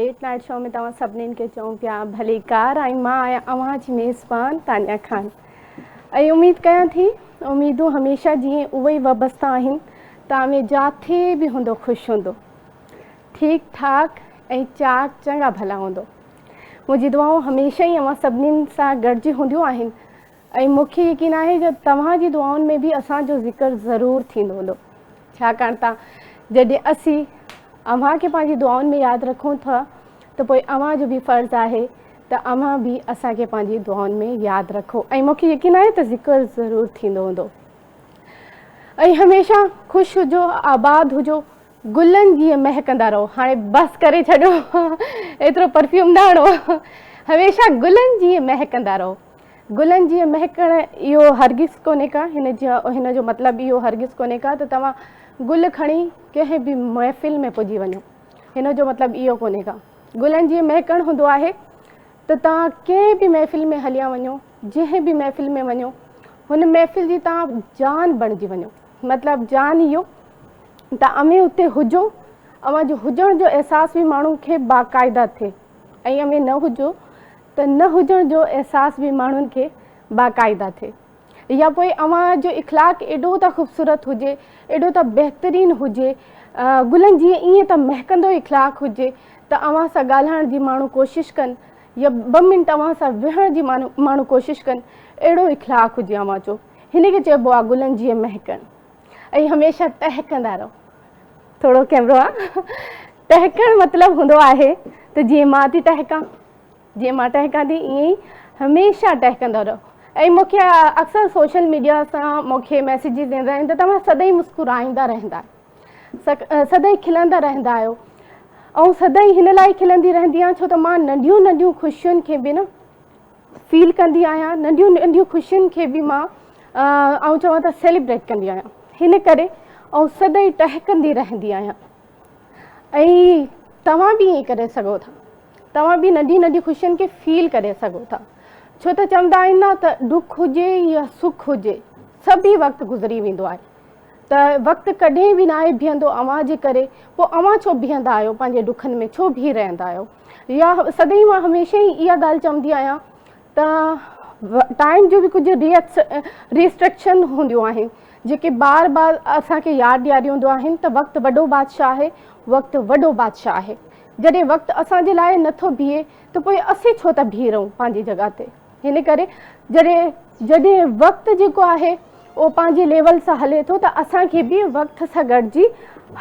Late night show ۾ توهان سڀنين کي چئون پيا ڀليڪار ۽ مان آهيان اوهان جي ميزبان تانيا خان ۽ اميد ڪيان ٿي اميدون هميشه جيئن اهي ئي وابسته آهن ته اوهين جاٿي به هوندو خوش هوندو ٺيڪ ٺاڪ ۽ چاڪ چڱا ڀلا هوندو منهنجي دعائون هميشه ئي اوهان سڀنين سان گڏجي هونديون آهن ۽ مون کي يقين آهي جو توهان جي دعائن ۾ به اسان جو ذڪر ضرور ٿيندو هوندو، ڇاڪاڻ ته جڏهن اسين اوهان کي پنهنجي دعائن ۾ ياد رکون ٿا ته پوء اوهان جو به فرض آهي ته اوهان به اسان کي پنهنجي دعائن ۾ ياد رکو ۽ مون کي يقين آهي ته ذڪر ضرور ٿيندو هوندو ۽ هميشه خوش هجو آباد هجو گلن جيئن مهڪندا رهو. هاڻي بس ڪري ڇڏيو ايترو پرفيوم نه هڻو. هميشه گلن جيئن مهڪندا رهو. گلن جيئن مهڪڻ اهو هرگز ڪونهي ڪا هن هن جو مطلب اهو هرگز ڪونهي ڪا ته توهان گل کڻي ڪنهن به محفل ۾ پڄي وڃو. هن جو مطلب اهو ڪونهي ڪا. گلن جيئن مهڪڻ هوندو آهي ته توهان ڪنهن به محفل ۾ هليا وڃو، جنهن به محفل ۾ وڃو، هن محفل جي توهان جان بڻجي وڃو. مطلب جان اهو ته اوهين اتي هجو، اوهان جو هجڻ جو احساس به ماڻهن کي باقاعده ٿئي ۽ اوهين نه هجو ته نه هجڻ جو احساس به ماڻهن کي باقاعده ٿئي يا پوء اوهان جو اخلاق ايڏو ته خوبصورت هجي، ايڏو ته بهترين هجي، گلن جيئن ائين ته مهڪندو اخلاق هجي ته اوهان سان ڳالهائڻ جي ماڻهو ڪوشش ڪن يا ٻه منٽ اوهان سان ويهڻ جي ماڻهو ڪوشش ڪن، اهڙو اخلاق هجي اوهان جو. هن کي چئبو آهي گلن جيئن مهڪڻ. ۽ هميشه ٽهڪندا رهو. ٿورو ڪيمرو آ. ٽهڪڻ مطلب هوندو آهي ته جيئن مان ٿي ٽهڪان، جيئن مان ٽهڪان ٿي ائين ئي هميشه ٽهڪندا رهو. ۽ مون کي اڪثر سوشل ميڊيا سان مون کي ميسيجز ايندا آهن ته توهان سدائين مسڪرائيندا رهندا آهيو، سدائين کلندا رهندا آهيو. آئون سدائين هن لاء کلندي رهندي آهيان ڇو ته مان ننڍيون ننڍيون خوشين کي به نه فيل ڪندي آهيان، ننڍيون ننڍيون خوشين کي به مان آئون چوان ته سيليبريٽ ڪندي آهيان، هن ڪري آئون سدائين ٽهڪندي رهندي آهيان ۽ توهان به ائين ڪري سگهو ٿا، توهان به ننڍي ننڍي خوشين کي فيل ڪري سگهو ٿا، ڇو ته چوندا آهن نه ته ڏک هجي يا سک هجي سڀ ئي وقت گذري ويندو آهي ته وقت ڪڏهن به ناهي بيهندو اوهان جي ڪري، پوء اوهان ڇو بيهندا آهيو پنهنجي ڏکن ۾ ڇو بيهي رهندا آهيو يا سدائين مان هميشه ئي اها ڳالهه چوندي آهيان ته ٽائيم جون به ڪجهه ريسٽرڪشن هونديون آهن جيڪي بار بار اسان کي ياد ڏياريندو آهن ته وقت وڏو بادشاهه آهي وقت وڏو بادشاهه آهي جڏهن وقت اسان جي لاء نٿو بيهي ته پوء اسين ڇو ٿا بيهي رهون پنهنجي جڳهه تي هن ڪري جڏهن جڏهن وقت جيڪو آهي اهو پنهنجي ليول سان هلي ٿو ته اسان کي به وقت سان گڏجي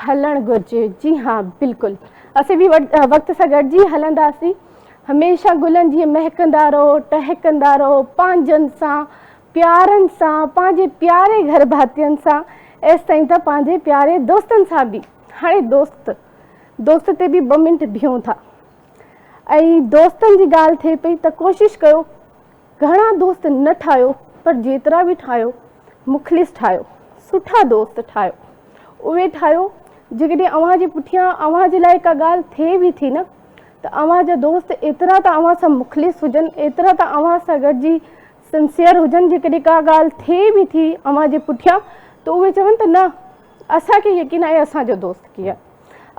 هلڻ گهرجي جي ها بلڪل اسين به وقت سان گڏجي هلنداسين هميشه گلن جيئن مهڪندا رهو ٽهڪندا رهو پنهنجن سان پيارن سان پنهنجي پياري گهر ڀاتين سان ايستائين ته پنهنجي پياري دوستن سان به هاڻي دوست دوست تي به ٻه منٽ بيهون ٿا ۽ دوستن جي ڳالهه ٿئي پئي ته ڪوشش ڪيو گهڻا دوست نه ٺاهيو پر جيترا به ٺاهيو مخلص ٺاهيو سٺا دوست ٺاهيو اهي ٺاهيو جيڪڏهن اوهان جي پٺيان اوهان جي لاء ڪا ڳالهه ٿئي به ٿي نه ته اوهان جا دوست ايترا ته اوهان سان مخلص هجن ايترا ته اوهان سان گڏجي سنسيئر هجن جيڪڏهن ڪا ڳالهه ٿئي به ٿي اوهان جي پٺيان ته اهي چون ته نه اسان کي يقين آهي اسان جو دوست ڪيئن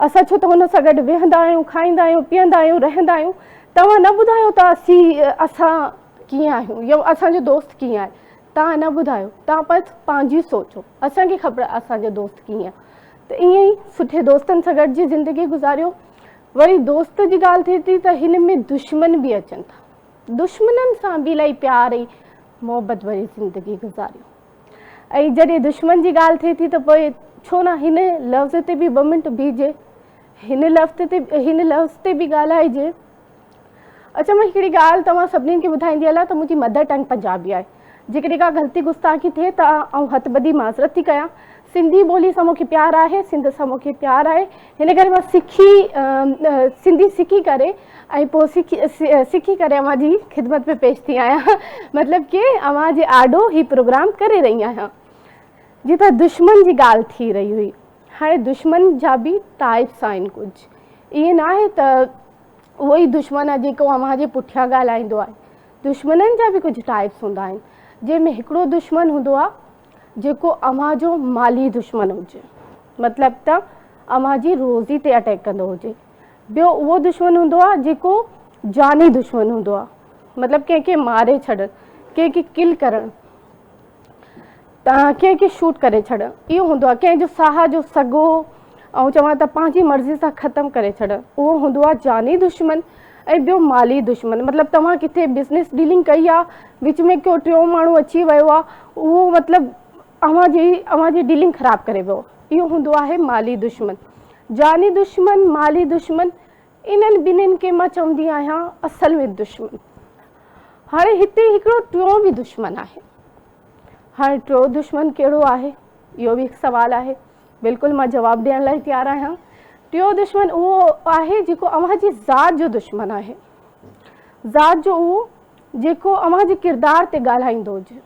اسان ڇو ته هن سان گڏ ويهندا آهيون، کائيندا آهيون، پيئندا آهيون، رهندا آهيون، توهان نه ٻڌايو ته اسين اسان ڪيئن آهيون يا اسان جو دوست ڪيئن آهي، توهان نه ٻڌايو، توهان بس پنهنجي سوچو، اسان کي خبر آهي اسان جو دوست ڪيئن آهي ته ائين ئي سٺي دوستن سان گڏجي زندگي گذاريو. وري دوست جي ڳالهه ٿئي ٿي ته هن ۾ دشمن به اچن ٿا، دشمنن سان به الاهي پيار ۽ محبت ڀري زندگي گذاريو. ۽ جڏهن دشمن جي ڳالهه ٿئي ٿي ته پوء ڇو نه هن لفظ تي به ٻه منٽ بيهجي، هن لفظ تي هن لفظ تي به ڳالهائجي. اڇا مان هڪڙي ڳالهه توهان سڀني کي ٻڌائيندي هلان ته منهنجي مدر ٽنگ پنجابي آهي. جيڪڏهن ڪا غلطي گستاخي ٿئي ته آئون هٿ ٻڌي معذرت ٿي ڪيان. سنڌي ٻولي سان مون کي پيار آهي، سنڌ سان مون کي پيار آهي، هن ڪري مان سکي سنڌي سکي ڪري ۽ پوء سکي سکي ڪري اوهان جي خدمت ۾ پيش ٿي آهيان مطلب ڪي اوهان جي آڏو هي پروگرام ڪري رهي آهيان. جي ته دشمن جي ڳالهه ٿي رهي هئي هاڻي دشمن جا به ٽائپس آهن ڪجهه ائين نه آهي ته اهو ئي دشمن آهي جيڪو اوهان جي پٺيان ڳالهائيندو آهي دشمنن جا به ڪجهه ٽائپس هوندا آهن جنهن ۾ هڪڙو دشمن هوندو آهي جيڪو اوهان جو مالي دشمن هجي مطلب ته اوهان جي روزي تي اٽيڪ ڪندو هجي. ٻيو اهو دشمن هوندو آهي جيڪو جاني دشمن هوندو آهي مطلب ڪنهن کي ماري ڇڏڻ، ڪنهن کي ڪل ڪرڻ، ڪنهن کي شوٽ ڪري ڇڏڻ اهو هوندو آهي ڪنهن جو ساهه جو سڳو ۽ چوان ته پنهنجي مرضي سان ختم ڪري ڇڏڻ اهو هوندو آهي جاني دشمن ۽ ٻيو مالي دشمن مطلب توهان ڪٿي بزنس ڊيلنگ ڪئي آهي وچ ۾ ڪو ٽيون ماڻهو اچي ويو آهي اهو مطلب اوهان جي اوهان جي ڊيلنگ خراب ڪري ويو اهو هوندو آهي مالي دشمن جاني دشمن مالي دشمن انهن ٻنهين کي مان چوندي آهيان اصل ۾ دشمن. هاڻي هتي هڪڙو ٽيون به دشمن آهي. هاڻي ٽيون دشمن ڪهڙو آهي؟ اهو به هڪ سوال آهي. بلڪل مان جواب ڏيڻ لاء تيار آهيان. ٽيون دشمن اهو آهي جيڪو اوهان جي ذات جو دشمن آهي. ذات جو اهو جيڪو اوهان جي ڪردار تي ڳالهائيندو هجي.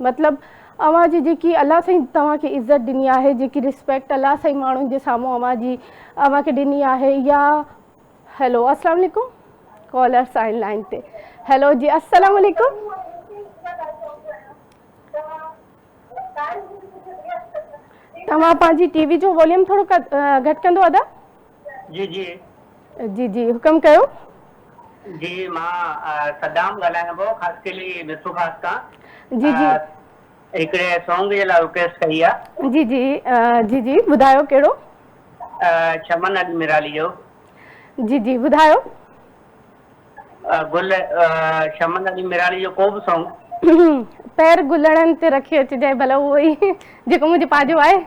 مطلب اوهان جي جيڪي الله سائين توهان کي عزت ڏني آهي جيڪي ريسپيڪٽ الله سائين ماڻهن جي سامهون اوهان جي اوهان کي ڏني آهي يا هيلو السلام عليڪم ڪالرس آهن لائن تي هيلو جي السلام عليڪم توهان پنهنجي ٽي وي جو واليوم ٿورو گهٽ ڪندو ادا جي جي جي جي حڪم ڪيو. جي مان صدام ڳالهايان پيو خاصخيلي ميرپور خاص کان. جي جي. هڪڙي سونگ جي لاء رڪويسٽ ڪئي آ. جي جي جي جي ٻڌايو ڪهڙو. چمن علي ميرالي جو. جي جي ٻڌايو. گل چمن علي ميرالي جو ڪو به سونگ. پير گلڙن تي رکي اچجانء ڀلا اهو ئي جيڪو منهنجي پنهنجو آهي.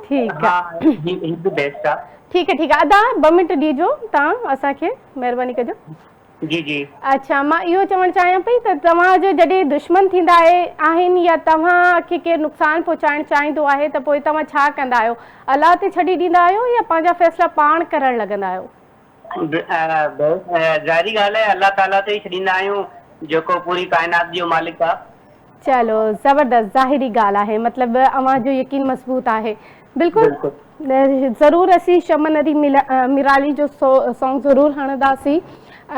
ٺيڪ آ هي به بيسٽ آ. ٺيڪ آ ٺيڪ آ ادا ٻه منٽ ڏيجو توهان اسان کي مهرباني ڪجو. جي جي. اڇا مان اهو چوڻ چاهيان پئي ته توهان جو جڏهن دشمن ٿيندا آهن يا توهان کي ڪير نقصان پهچائڻ چاهيندو آهي ته پوء توهان ڇا ڪندا آهيو الله تي ڇڏي ڏيندا آهيو يا پنهنجا فيصلا پاڻ ڪرڻ لڳندا آهيو. ظاهري ڳالهه آهي الله تعالي تي ئي ڇڏيندا آهيون جيڪو پوري ڪائنات جو مالڪ آهي. چلو زبردست ظاهري ڳالهه آهي مطلب اوهان جو يقين مضبوط آهي بلڪل ضرور اسين شمن علي ميرالي جو سونگ ضرور هڻنداسين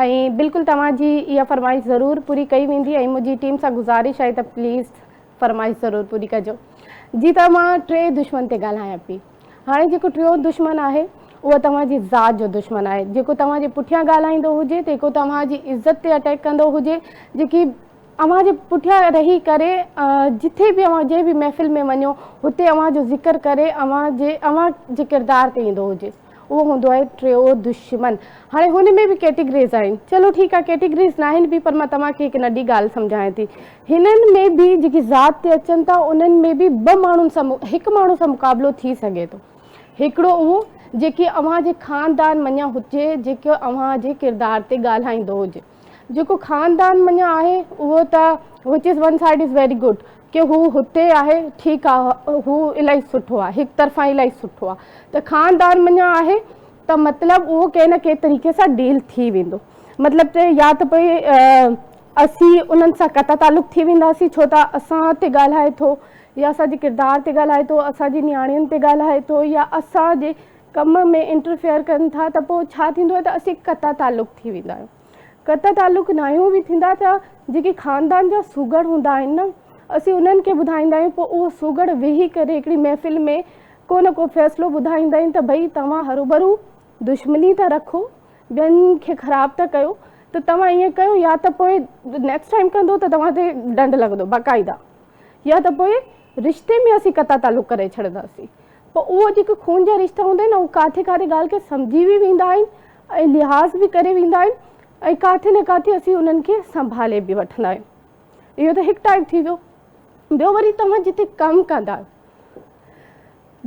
۽ بلڪل توهان جي اها فرمائش ضرور پوري ڪئي ويندي ۽ منهنجي ٽيم سان گذارش آهي ته پليز فرمائش ضرور پوري ڪجو جي ته مان ٽي دشمن تي ڳالهايان پئي هاڻي جيڪو ٽيون دشمن آهي اهو توهان جي ذات جو دشمن آهي جيڪو توهان جي پٺيان ڳالهائيندو هجي جيڪو توهان جي عزت تي اٽيڪ ڪندو هجي جيڪي اوهان جي پٺيان رهي ڪري جٿي به اوهان جنهن به محفل ۾ وڃو هتي اوهان جو ذڪر ڪري اوهان جي اوهان جي ڪردار تي ايندو هجي اهو هوندو آهي ٽيون دشمن هاڻي هن ۾ به ڪيٽيگريز آهن چلو ٺيڪ آهي ڪيٽيگريز ناهن به پر مان توهان کي هڪ ننڍي ڳالهه سمجهايان ٿي هنن ۾ به جيڪي ذات تي اچن ٿا انهن ۾ به ٻه ماڻهن سان هڪ ماڻهو سان مقابلو ٿي سگهي ٿو هڪڙو اهو جيڪي اوهان جي خاندان منجهان هجي جيڪو اوهان جي ڪردار تي ڳالهائيندو هجي جيڪو خاندان منجهان آهي اهو ته which is one side is very good ڪي هو هتي آهي ٺيڪ آهي هو الاهي سٺو آهي هڪ طرفان الاهي سٺو آهي ته خاندان منجهان آهي ته مطلب اهو ڪنهن نه ڪنهن طريقي سان ڊيل ٿي ويندو مطلب ته يا ته پوء اسين انهن سان قطع تعلق ٿي وينداسين ڇو ته اسان تي ڳالهائي ٿو يا اسان جي ڪردار تي ڳالهائي ٿو اسان جي نياڻين تي ڳالهائي ٿو يا اسان جي ڪم ۾ انٽرفيئر ڪن ٿا ته پوء ڇا ٿيندو آهي ته اسين قطع تعلق ٿي ويندا آهيون قطع تعلق ناهيون به ٿيندا ته جيڪي خاندان جا سگهڙ هوندا آهن نه اسين انهن کي ٻڌائيندا آهيون پوء اهو سگهڙ ويهي ڪري هڪڙي محفل ۾ ڪو نه ڪو فيصلو ٻڌائيندا آهن ته ڀئي توهان هروڀرو دشمني ٿا رکو ٻين کي خراب ٿا ڪيو ته توهان ائين ڪيو يا ته پوء نيڪسٽ ٽائيم ڪندو ته توهان تي ڏنڊ لڳندو باقاعده يا ته پوء رشتي ۾ اسين قطع تعلق ڪري ڇڏنداسين پوء اهو جيڪي خون جا رشتا هوندا آهن نه اهو ڪاٿي ڪاٿي ڳالهه کي سمجهي به ويندا آهن ۽ لحاظ به ڪري ويندا آهن ۽ ڪاٿي نه ڪاٿي اسين انهن کي سنڀالي به وٺندا آهيون اهو ته هڪ ٽائپ ٿي ويو ٻيو وري توهان جتي ڪم ڪندا آهيو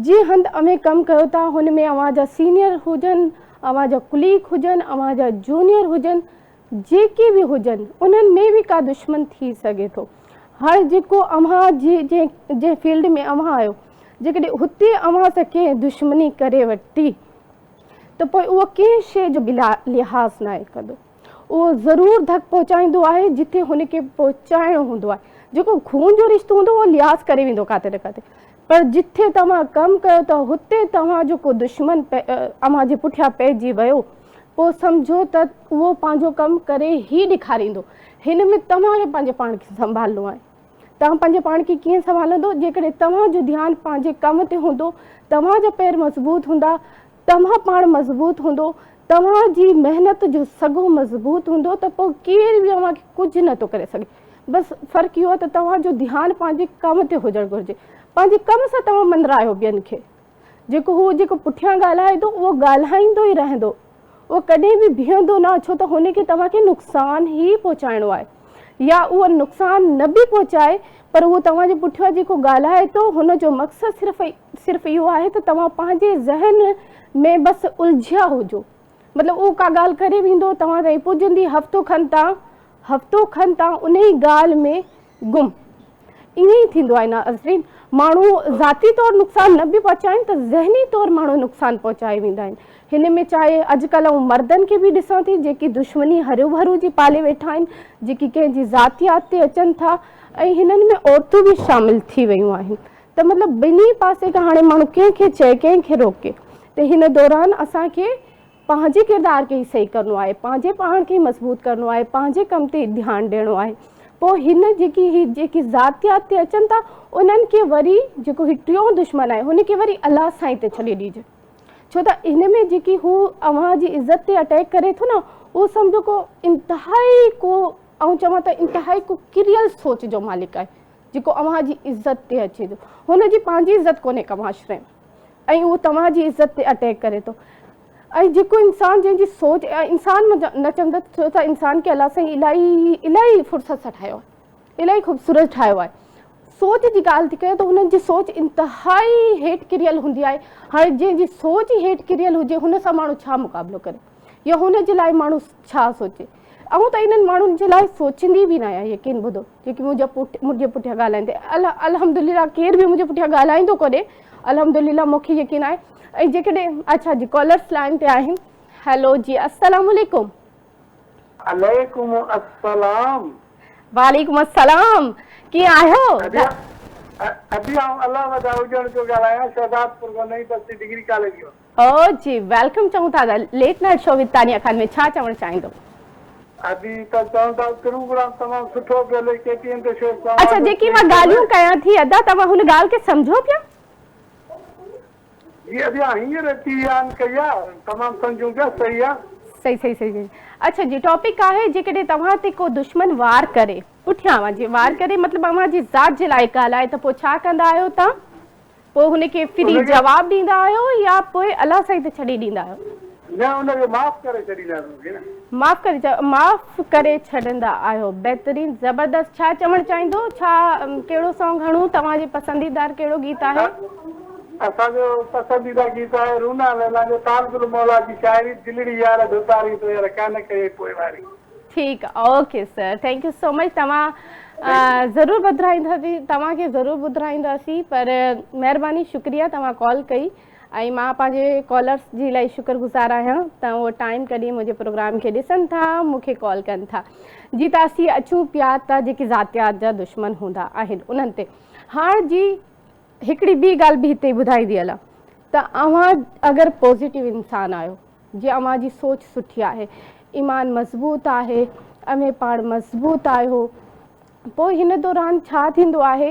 جنهن هنڌ اوهين ڪم ڪيو ٿا هن ۾ اوهان جا سينيئر هجن اوهان جا ڪليگ هجن اوهان جا جونيئر هجن جيڪي به هجن انهن ۾ به ڪا دشمن ٿي سگهي ٿو هاڻي جيڪو اوهان جي جنهن فيلڊ ۾ اوهان آهيو جيڪڏهن هتي اوهان سان ڪنهن دشمني ڪري ورتي ته پوء اهو ڪنهن شيء جو به لحاظ ناهي ڪندو اهو ضرور ڌڪ پهچائيندو آهي جتي هن کي پهچائڻو هوندو آهي. جيڪو خون جو رشتو هوندو اهو لحاظ ڪري ويندو ڪاٿي نه ڪاٿي پر جتي توهان ڪم ڪيو ته هتي توهان جو ڪو دشمن اوهان جي پٺيان پئجي ويو پوء سمجهو ته اهو پنهنجو ڪم ڪري ئي ڏيکاريندو. هن ۾ توهان کي پنهنجي پاڻ کي سنڀالڻو آهي. توهان پنهنجي پاڻ کي ڪيئن سنڀالندو؟ جيڪڏهن توهان جو ڌيان پنهنجي ڪم تي هوندو، توهان جا پير مضبوط هوندا، توهان پاڻ مضبوط هوندو توهان جي محنت جو سڳو مضبوط هوندو ته پوء ڪير به اوهان کي ڪجهه نه ٿو ڪري سگهي. بس فرق اهو آهي ته توهان جو ڌيان پنهنجي ڪم تي هجڻ گهرجي. پنهنجي ڪم سان توهان مندرايو ٻين کي. جيڪو هو جيڪو پٺيان ڳالهائي ٿو اهو ڳالهائيندو ئي رهندو. اهو ڪڏهن به بيهندو نه ڇو ته هن کي توهان کي نقصان ئي پهچائڻو آهي. يا اهو نقصان نه به پهچائي پر اهو توهان جي پٺيان جيڪو ڳالهائي ٿو هن جو مقصد صرف صرف اهو آهي ته توهان پنهنجي ذهن ۾ بس الجهيا هجو. مطلب اهو ڪا ڳالهه ڪري ويندو، توهان تائين پڄندي هفتو کن تان هفتو کن تان انهي ڳالهه ۾ گم. ائين ئي ٿيندو آهي ناظرين. ماڻهو ذاتي طور نقصان نه به پهچائين ته ذهني طور ماڻهو نقصان پهچائي ويندا آهن. هن ۾ چاهي اڄڪلهه آئون مردن کي به ڏسان ٿي جيڪي دشمني هروڀرو جي پالي ويٺا آهن، جيڪي ڪنهن جي ذاتيات تي اچن ٿا ۽ هنن ۾ عورتون به شامل ٿي ويون آهن. ته مطلب ٻنهي پاسي کان هاڻي ماڻهو ڪنهن کي چئي ڪنهن کي روڪي ته هن دوران اسان کي پنهنجي ڪردار کي ئي صحيح ڪرڻو آهي پنهنجي پاڻ کي ئي مضبوط ڪرڻو آهي پنهنجي ڪم تي ڌيان ڏيڻو آهي پوء هن جيڪي هي جيڪي ذاتيات تي اچن ٿا انهن کي وري جيڪو هي ٽيون دشمن آهي هن کي وري الله سائين تي ڇڏي ڏجي ڇو ته هن ۾ جيڪي هو اوهان جي عزت تي اٽيڪ ڪري ٿو نه اهو سمجهو ڪو انتهائي ڪو آئون چوان ته انتهائي ڪو ڪريل سوچ جو مالڪ آهي جيڪو اوهان جي عزت تي اچي ٿو. هن جي پنهنجي عزت ڪونهي ڪا معاشري ۾ ۽ اهو توهان جي عزت تي اٽيڪ ڪري ٿو ۽ جيڪو انسان جنهن جي سوچ انسان نه چوندس ڇو ته انسان کي الله سائين الاهي الاهي فرصت سان ٺاهيو آهي الاهي خوبصورت ٺاهيو آهي سوچ جي ڳالهه ٿي ڪيان ته هنن جي سوچ انتهائي هيٺ ڪريل هوندي آهي هاڻي جنهن جي سوچ ئي هيٺ ڪريل هجي هن سان ماڻهو ڇا مقابلو ڪري يا هن جي لاء ماڻهو ڇا سوچي آئون ته انهن ماڻهن جي لاء سوچيندي به نه آهيان يقين ٻڌو جيڪي منهنجا پٺ منهنجي پٺيان ڳالهائين ٿا الحمدلله ڪير به منهنجي پٺيان ڳالهائيندو ڪونهي الحمدلله مون کي يقين آهي ۽ جيڪڏهن اڇا جي ڪالرس لائن تي آهن هيلو جي السلام عليڪم. عليڪم السلام. وعليڪم السلام ڪيئن آهيو. ادي آئون الله وڌا اجڻ پيو ڳالهايان شهدادپور کان نئين بستي ڊگري ڪاليج کان. او جي welcome چئون ٿا late night show with Tania Khan ۾ ڇا چوڻ چاهيندو. ادي ته چئون ٿا پروگرام تمام سٺو پيو هلي ڪي ٽي اين تي شو اڇا جيڪي مان ڳالهيون ڪيان ٿي ادا توهان هن ڳالهه کي سمجهو پيا. جي ادي ها هينئر اچي آن ڪئي آ تمام سمجهون پيا صحيح آ. صحيح صحيح صحيح اڇا جي ٽاپڪ آهي جيڪڏهن توهان تي ڪو دشمن وار ڪري پٺيان اوهان جي وار ڪري مطلب اوهان جي ذات جي لاء ڳالهائي ته پوء ڇا ڪندا آهيو توهان پوء هن کي ڦري جواب ڏيندا آهيو يا پوء الله سائين تي ڇڏي ڏيندا آهيو؟ نه ان کي معاف ڪري ڇڏيندا آهيون ڀيڻ. معاف ڪري معاف ڪري ڇڏندا آهيو بهترين زبردست ڇا چوڻ چاهيندو ڇا ڪهڙو سانگ هڻون توهان جي پسنديدار ڪهڙو گيت آهي؟ اسان جو پسنديده گيت آهي رونا ليلا جو طالب الموليٰ جي شاعري دلڙي يار ڌوتاري تو يار ڪانه ڪيئي پوئواري. ٺيڪ okay sir thank you so much توهان ضرور ٻڌرائينداسين توهان کي ضرور ٻڌرائينداسين پر مهرباني شڪريه توهان ڪال ڪئي ۽ مان پنهنجي ڪالرس جي الاهي شڪر گذار آهيان ته اهو ٽائيم ڪڍي منهنجي پروگرام کي ڏسن ٿا مون کي ڪال ڪن ٿا جي ته اسين اچون پيا ته جيڪي ذاتيات جا دشمن هوندا آهن انهن تي هاڻ جي هڪڙي ٻي ڳالهه به هتي ٻڌائيندي هلان ته اوهان اگر پازيٽو انسان آهيو جي اوهان جي سوچ سٺي آهي، ايمان مضبوط آهي، اوهين پاڻ مضبوط آهيو، پوء هن دوران ڇا ٿيندو آهي،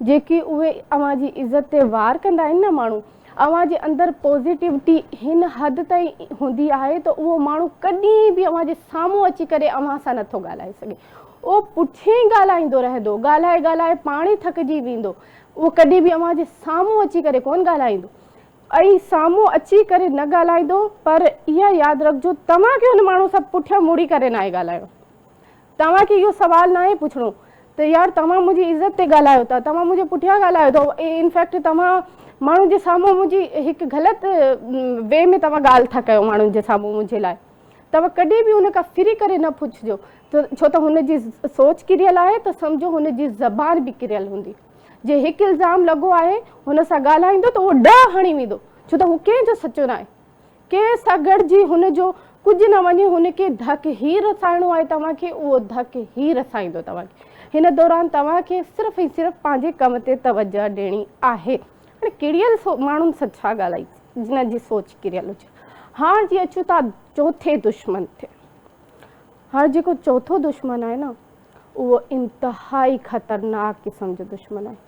جيڪي اهي اوهان جي عزت تي وار ڪندا آهن نه ماڻهو، اوهان جي اندر پازيٽوٽي هن حد تائين هوندي آهي ته اهو ماڻهو ڪڏهن به اوهان جي سامهون اچي ڪري اوهان سان نٿو ڳالهائي سگهي، اهو پٺيان ئي ڳالهائيندو رهندو، ڳالهائي ڳالهائي پاڻ ئي ٿڪجي ويندو، اهو ڪڏهن به اوهان جي سامهون اچي ڪري ڪونه ڳالهائيندو. ۽ سامهون اچي ڪري نه ڳالهائيندو پر اها ياد رکجو توهان کي ان ماڻهو سان پٺيان مڙي ڪري ناهي ڳالهائڻو توهان کي اهو سوال ناهي پڇڻو ته يار توهان منهنجي عزت تي ڳالهايو ٿا توهان منهنجي پٺيان ڳالهايو ٿا انفيڪٽ توهان ماڻهن جي سامهون منهنجي هڪ غلط وي ۾ توهان ڳالهه ٿا ڪيو ماڻهن جي سامهون منهنجي لاء توهان ڪڏهن به ان کان ڦري ڪري نه پڇجو ڇو ته هن جي سوچ ڪريل آهي ته سمجهو هن جي زبان به ڪريل هوندي. جي هڪ الزام لڳو آهي هن سان ڳالهائيندو ته اهو ڏهه هڻي ويندو ڇو ته هو ڪنهن جو سچو ناهي ڪنهن سان گڏجي هن جو ڪجهه نه وڃي هن کي ڌڪ هي رسائڻو آهي توهان کي اهو ڌڪ هي رسائيندو توهان کي هن دوران توهان کي صرف ۽ صرف پنهنجي ڪم تي توجه ڏيڻي آهي هاڻي ڪريل ماڻهن سان ڇا ڳالهائجي جنهن جي سوچ ڪريل هجي هاڻ جي اچون ٿا چوٿين دشمن تي هاڻ جيڪو چوٿون دشمن آهي نه اهو انتهائي خطرناڪ قسم جو دشمن آهي.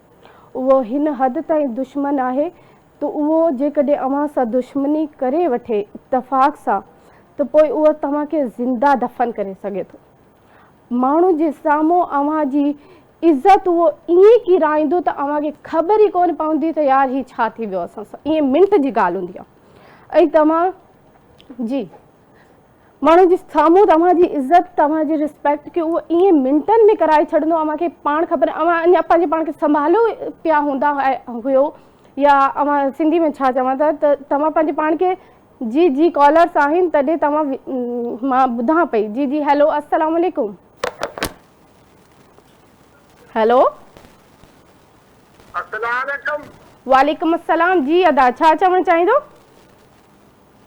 اهو هن حد تائين دشمن آهي ته اهو جيڪڏهن اوهان سان دشمني ڪري وٺي اتفاق سان ته پوء اهو توهان کي زنده دفن ڪري سگهي ٿو. ماڻهو جي سامهون اوهان جي عزت اهو ائين ڪيرائيندو ته اوهان کي خبر ئي ڪونه پوندي ته يار هي ڇا ٿي ويو اسان سان. ائين منٽ جي ڳالهه هوندي آهي ۽ توهان جي ماڻهو جي سامهون توهان جي عزت توهان جي ريسپيڪٽ کي اهو ائين منٽن ۾ ڪرائي ڇڏندو اوهان کي پاڻ خبر اوهان اڃا پنهنجي پاڻ کي سنڀاليو پيا هوندا هيو يا اوهان سنڌي ۾ ڇا چوان ته توهان پنهنجي پاڻ کي جي جي ڪالرس آهن تڏهن توهان مان ٻڌان پئي جي جي هيلو السلام عليڪم هيلو السلام عليڪم وعليڪم السلام جي ادا ڇا چوڻ چاهيندو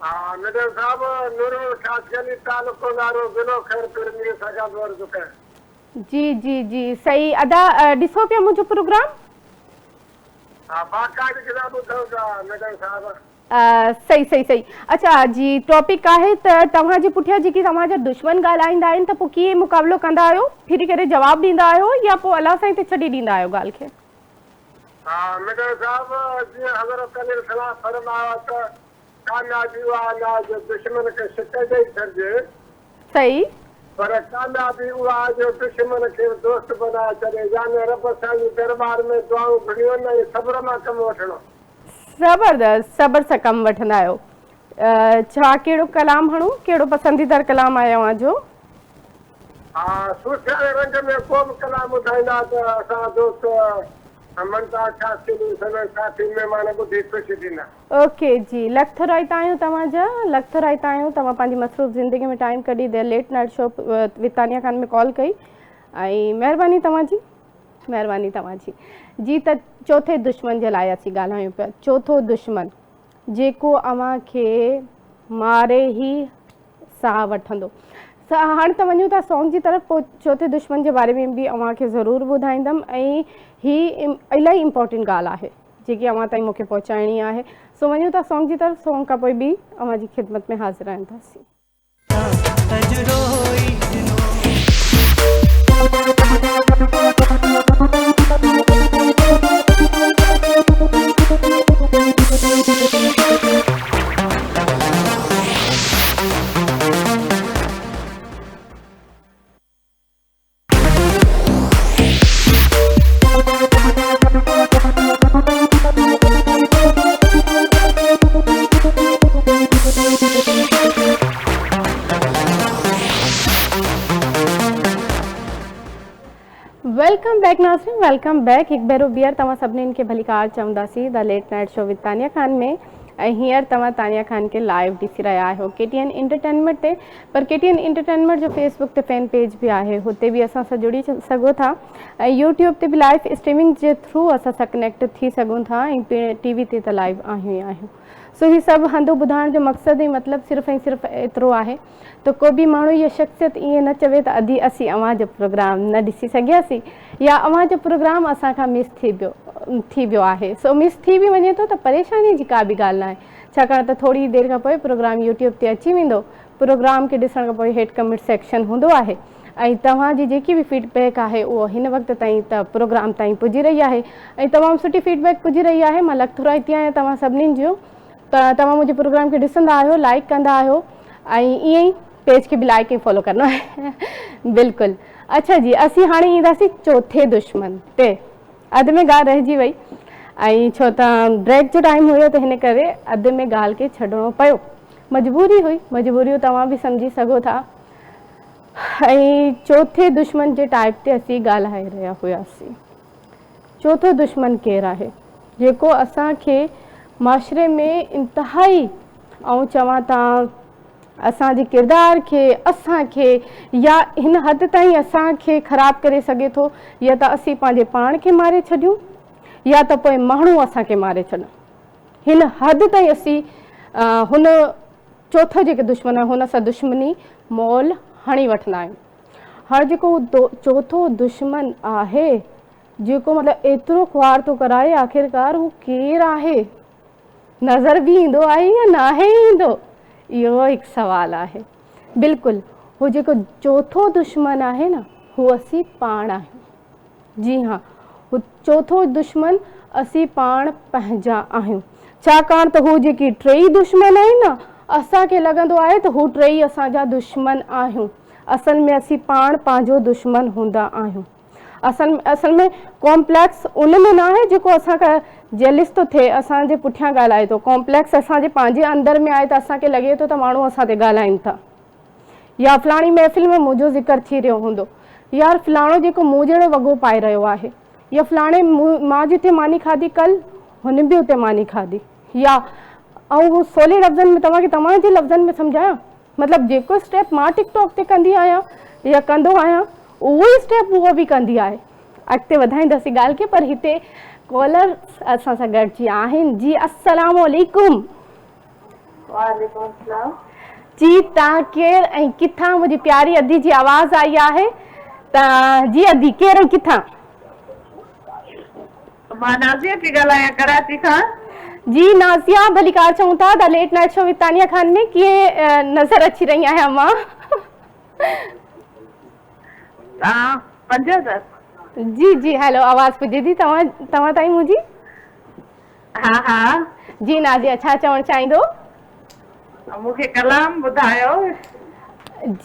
ها نجم صاحب نورمحمد خاصخيلي تعلقو نارو ضلعو خيرپور مير سگا دور جو ڪيان. جي جي جي صحيح ادا ڏسو پيا منهنجو پروگرام. ها باقاعدگي سان ٻڌون پيا نجم صاحب. صحيح صحيح صحيح اڇا جي ٽاپڪ آهي ته توهان جي پٺيان جيڪي توهان جا دشمن ڳالهائيندا آهن ته پوء ڪيئن مقابلو ڪندا آهيو ڦري ڪري جواب ڏيندا آهيو يا پوء الله سائين تي ڇڏي ڏيندا آهيو ڳالهه کي. ها نجم صاحب جيئن حضرت عليه السلام فرمايو ته ڪاميابي اها نه آهي جو دشمن کي شڪست ڏئي ڇڏجي. صحيح. پر ڪاميابي اها آهي جو دشمن کي به دوست بنائي ڇڏي يعني رب سائين جي درٻار ۾ دعائون گهريون ۽ صبر مان ڪم وٺڻو. زبردست صبر سان ڪم وٺندا آهيو. ڇا ڪهڙو ڪلام هڻون ڪهڙو پسنديدار ڪلام آهي اوهان جو. ها صوفياڻي رنگ ۾ ڪو به ڪلام ٻڌائيندا ته اسان دوست ممتاز خاصخيلي سندن ساٿي مهمان ٻڌي خوش ٿيندا. اوڪي جي لک ٿورائتا آهيون توهان جا لک ٿورائتا آهيون توهان پنهنجي مصروف زندگي ۾ ٽائيم ڪڍي the late night show with Tania Khan ۾ call ڪئي ۽ مهرباني توهان جي مهرباني توهان جي جي ته چوٿي دشمن جي لاء اسين ڳالهايون پيا چوٿو دشمن جيڪو اوهان کي ماري ئي ساهه وٺندو. هاڻ ته وڃون ٿا سونگ جي طرف پوء چوٿين دشمن جي باري ۾ به اوهان کي ضرور ٻڌائيندم ۽ هي الاهي امپورٽنٽ ڳالهه آهي جيڪي اوهان تائين مونکي پهچائڻي آهي سو وڃون ٿا سونگ جي طرف سونگ کان پوء به اوهان جي خدمت ۾ حاضر آهنداسين. Welcome back ناظرين welcome back هڪ ڀيرو ٻيهر توهان سڀني کي ڀليڪار چونداسين the late night show with Tania Khan ۾ ۽ هينئر توهان تانيا خان کي لائيو ڏسي رهيا آهيو ڪي ٽي اين انٽرٽينمينٽ تي پر ڪي ٽي اين انٽرٽينمينٽ جو فيس بڪ تي فين پيج به آهي هتي به اسان سان جڙي سگهو ٿا ۽ يوٽيوب تي به لائيو اسٽريمنگ جي ٿرو اسان سان ڪنيڪٽ ٿي سگهون ٿا ۽ پڻ ٽي وي تي ته لائيو آهيون ئي آهيون سو هي سڀ هنڌو ٻڌائڻ جو مقصد ۽ مطلب صرف ۽ صرف ايترو آهي ته ڪو به ماڻهو يا شخصيت ائين نه چوي ته ادي اسين اوهان جو پروگرام نه ڏسي سگهياسين يا اوهان جو پروگرام اسان کان مس ٿي ويو ٿي ويو آهي سو مس ٿي به وڃي ٿو ته پريشاني جي ڪا به ڳالهه ناهي ڇاڪاڻ ته ٿوري ئي دير کان پوء پروگرام يوٽيوب تي اچي ويندو پروگرام کي ڏسڻ کان پوء هيٺ ڪمينٽ سيڪشن هوندو آهي ۽ توهان جي جيڪي به فيڊ بيڪ آهي اهو هن وقت تائين ته پروگرام تائين پڄي رهي آهي ۽ تمام سٺي فيڊ بيڪ پڄي رهي آهي مان لک ٿورائتي آهيان توهان سڀني جو ته توهان منهنجي پروگرام کي ڏسندا آهيو لائڪ ڪندا آهيو ۽ ائين ئي پيج کي به لائڪ ۽ فالو ڪرڻو آهي بلڪل اڇا جي اسين هاڻي اينداسين چوٿين دشمن تي اڌ ۾ ڳالهه رهجي وئي ۽ ڇو ته بريڪ جو ٽائيم هيو ته هن ڪري اڌ ۾ ڳالهه کي ڇڏڻو پيو مجبوري هئي مجبوريون توهان به سمجهي سگهو ٿا ۽ چوٿين دشمن جي ٽائپ تي اسين ڳالهائي رهيا هياسين چوٿون دشمن ڪير آهي جيڪو اسان کي معاشري ۾ انتهائي آئون چوان ته اسان جي ڪردار کي اسان کي يا هن حد تائين اسان کي خراب ڪري سگهي ٿو يا ته اسين پنهنجي پاڻ کي ماري ڇڏيون يا ته پوء ماڻهو اسان کي ماري ڇڏن هن حد تائين اسين هن چوٿون جيڪو دشمن آهي هن سان دشمني مول هڻي وٺندا آهيون هاڻي جيڪو چوٿون دشمن آهي جيڪو مطلب ايترو خوار ٿو ڪرائي آخرڪار هو ڪير آهي؟ نظر به ايندو آهي يا ناهي ايندو؟ اهو هڪ سوال آهي. بلڪل هو جيڪو چوٿون دشمن آهي نه هو اسين پاڻ آهيون. جي ها هو چوٿون دشمن اسين پاڻ پنهنجا آهيون. ڇاڪاڻ ته هو جيڪي ٽيئي دشمن آهن نه اسان کي لڳندو آهي ته هو ٽيئي اسان جا دشمن آهيون. اصل ۾ اسين پاڻ پنهنجو دشمن هوندا آهيون. اصل اصل ۾ ڪامپليڪس ان ۾ نه آهي جيڪو اسان کان جيلس ٿو ٿئي اسان جي پٺيان ڳالهائي ٿو. ڪامپليڪس اسان جي پنهنجي اندر ۾ آهي ته اسان کي لڳي ٿو ته ماڻهو اسان تي ڳالهائين ٿا. يا فلاڻي محفل ۾ منهنجو ذڪر ٿي رهيو هوندو. يار فلاڻو جيڪو مون جهڙو وڳو پائي رهيو آهي. يا فلاڻي مان جتي ماني کاڌي ڪل هن به اتي ماني کاڌي. يا آئون سولي لفظن ۾ توهان کي توهان جي لفظن ۾ سمجهايان مطلب جيڪو اسٽيپ مان ٽڪ ٽاڪ تي ڪندي آهيان يا ڪندو آهيان اهو ئي اسٽيپ هوء به ڪندي آهي. اڳتي وڌائينداسين ڳالهه کي پر هتي ڪالر اسان سان گڏجي آهن جي السلام عليڪم. وعليڪم السلام. جي توهان ڪير ۽ ڪٿان منهنجي پياري ادي جي آواز آئي آهي ته جي ادي ڪير ۽ ڪٿان. مان نازيه پئي ڳالهايان ڪراچي کان. جي نازيه ڀليڪار چئون ٿا the late night show with Tania Khan ۾ ڪيئن نظر اچي رهي آهيان مان. توهان 5000. جي جي هيلو آواز پڄي ٿي توهان توهان تائين منهنجي. ها ها. جي نازيه ڇا چوڻ چاهيندو. مون کي ڪلام ٻڌايو.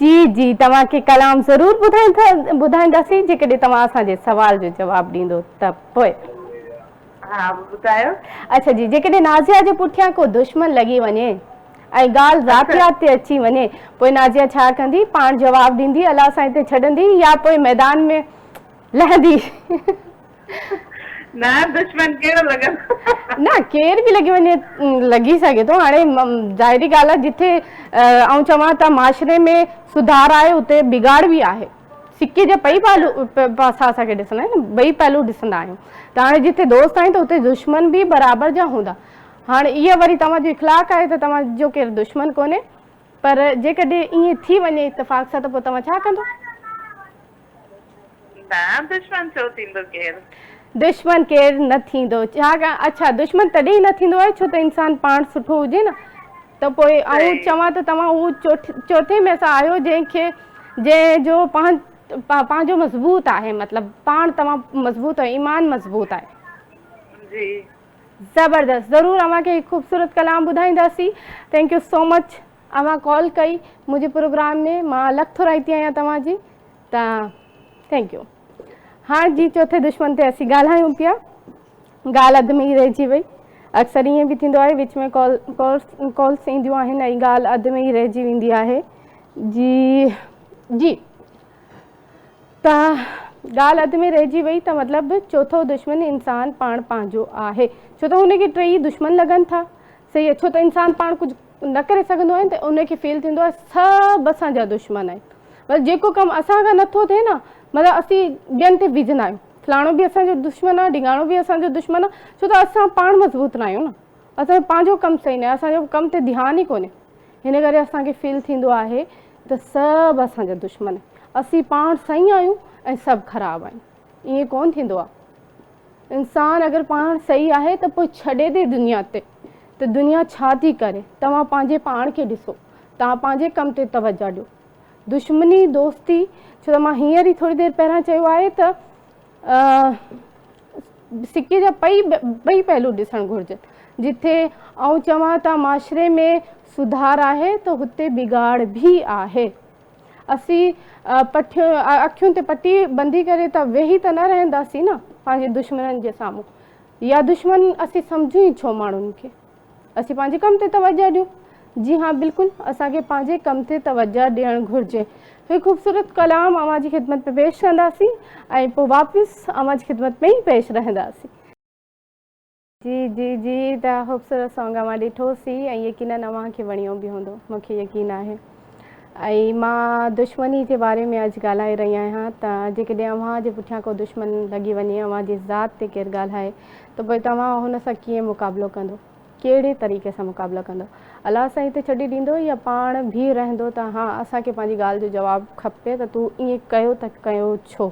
جي جي توهان کي ڪلام ضرور ٻڌائينداسين جيڪڏهن توهان اسان جي سوال جو جواب ڏيندو ته پوء. ها ٻڌايو. اڇا جي جيڪڏهن نازيه جي پٺيان ڪو دشمن لڳي وڃي ۽ ڳالهه ذاتيات تي اچي وڃي پوء نازيه ڇا ڪندي پاڻ جواب ڏيندي الله سائين تي ڇڏندي يا پوء ميدان ۾ لهندي. نه دشمن ڪهڙو لڳندو. نه ڪير به لڳي وڃي لڳي سگهي ٿو هاڻي ظاهري ڳالهه آهي جتي آئون چوان ته معاشري ۾ سڌار آهي اتي بگاڙ به آهي سڪي جا ٻئي پهلو پاسا اسان کي ڏسڻا آهن ٻئي پهلو ڏسندا آهيون ته هاڻي جتي دوست آهن ته اتي دشمن به برابر جا هوندا هاڻي اها وري توهان جو اخلاق آهي ته توهان جو ڪير دشمن ڪونهي پر جيڪڏهن ائين ٿي وڃي اتفاق سان ته پوء توهان ڇا ڪندو؟ نه دشمن ڇو ٿيندو ڪير. دشمن ڪير نه ٿيندو ڇا اڇا دشمن تڏهن ئي نه ٿيندو آهي ڇو ته انسان پاڻ سٺو هجي نه ته پوء آئون چوان ته توهان اهو چوٿين ۾ سان آهيو جنهن کي جنهن جو پنهنجو مضبوط آهي مطلب پاڻ توهان مضبوط آهيو ايمان مضبوط آهي. جي. زبردست ضرور اوهان کي هڪ خوبصورت ڪلام ٻڌائينداسين thank you سو مچ اوهان ڪال ڪئي منهنجي پروگرام ۾ مان لک ٿورائتي آهيان توهان جي ته thank you هاڻ جي چوٿين دشمن تي اسين ڳالهايون پيا ڳالهه اڌ ۾ ئي رهجي وئي اڪثر ائين به ٿيندو آهي وچ ۾ ڪال ڪالس ڪالس اينديون آهن ۽ ڳالهه اڌ ۾ ئي رهجي ويندي آهي جي جي ته ڳالهه اڌ ۾ رهجي وئي ته مطلب چوٿون دشمن انسان پاڻ پنهنجو آهي ڇو ته هن کي ٽيئي دشمن لڳن ٿا صحيح ڇو ته انسان پاڻ ڪجهه نه ڪري سگهندو آهي ته ان کي فيل ٿيندو آهي سڀ اسان جا دشمن آهن بس جيڪو ڪم اسان کان نٿو ٿئي نه مطلب اسين ٻين تي وجهندا آهيون فلاڻو به اسان جو دشمن آهي ڍينگاڻو به اسان جو دشمن آهي ڇو ته اسان پاڻ مضبوط نه آهيون نه اسان جو پنهنجو ڪم صحيح نه آهي اسان جو ڪم تي ڌيان ئي ڪونهي هن ڪري اسان کي فيل ٿيندو آهي ته سڀ اسان جا دشمن آهن. اسين پاڻ صحيح آهيون ۽ سڀ خراب آهن. ائين ڪونه ٿيندو آهي. انسان اگر پاڻ صحيح آهي ته پوء ڇڏي ڏي دنيا تي ته دنيا ڇا ٿي ڪري. توهان پنهنجي پاڻ کي ڏسو. توهان پنهنجي ڪم تي توجه ڏيو. دشمني دوستي ڇو ته مان هينئر ئي ٿوري دير پهريان چيو آهي ته سڪي جا ٻئي ٻئي پهلو ڏسڻ گهرجن. جتي آئون چوان ته معاشري ۾ سڌار آهي ته هتي بگاڙ به آهي. اسين پٺيون اکيون تي پٽي ٻنڌي ڪري ته ويهي ته نه رهنداسين نه پنهنجي دشمنن جي سامهون يا دشمن اسين سمجهون ئي ڇو ماڻهن کي. اسين پنهنجي ڪم تي توجه ڏيون. جي ها بلڪل اسان کي پنهنجي ڪم تي توجه ڏيڻ گهرجي. هي خوبصورت ڪلام اوهان جي خدمت ۾ پيش ڪنداسين ۽ پوء واپس اوهان جي خدمت ۾ ئي پيش رهنداسين. جي جي جي ته خوبصورت سانگ اوهان ڏٺو سي ۽ يقينن اوهان کي وڻيو به هوندو مون کي يقين آهي ۽ مان دشمني جي باري ۾ اڄ ڳالهائي رهي آهيان ته جيڪڏهن اوهان جي پٺيان ڪو دشمن لڳي وڃي اوهان جي ذات تي ڪير ڳالهائي ته پوء توهان هن سان ڪيئن مقابلو ڪندو؟ ڪهڙي طريقي سان مقابلو ڪندو؟ الله سائين تي ڇڏي ڏيندو يا پاڻ بيهه رهندو ته ها اسان کي پنهنجي ڳالهه جو جواب کپي ته تون ائين ڪيو ته ڪيو ڇو؟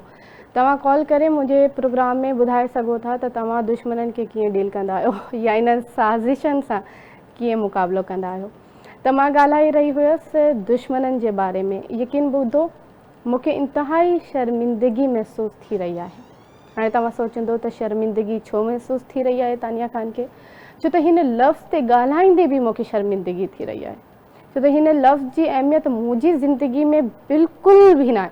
توهان ڪال ڪري منهنجي پروگرام ۾ ٻڌائي سگهو ٿا ته توهان دشمنن کي ڪيئن ڊيل ڪندا آهيو يا انهن سازشن سان ڪيئن مقابلو ڪندا آهيو ته مان ڳالهائي رهي هيس دشمنن جي باري ۾ يقين ٻڌو مون کي انتهائي شرمندگي محسوس ٿي رهي آهي. هاڻي توهان سوچيندو ته شرمندگي ڇو محسوس ٿي رهي آهي تانيا خان کي؟ ڇو ته هن لفظ تي ڳالهائيندي به مون کي شرمندگي ٿي رهي آهي. ڇو ته هن لفظ جي اهميت منهنجي زندگي ۾ بلڪل به ناهي.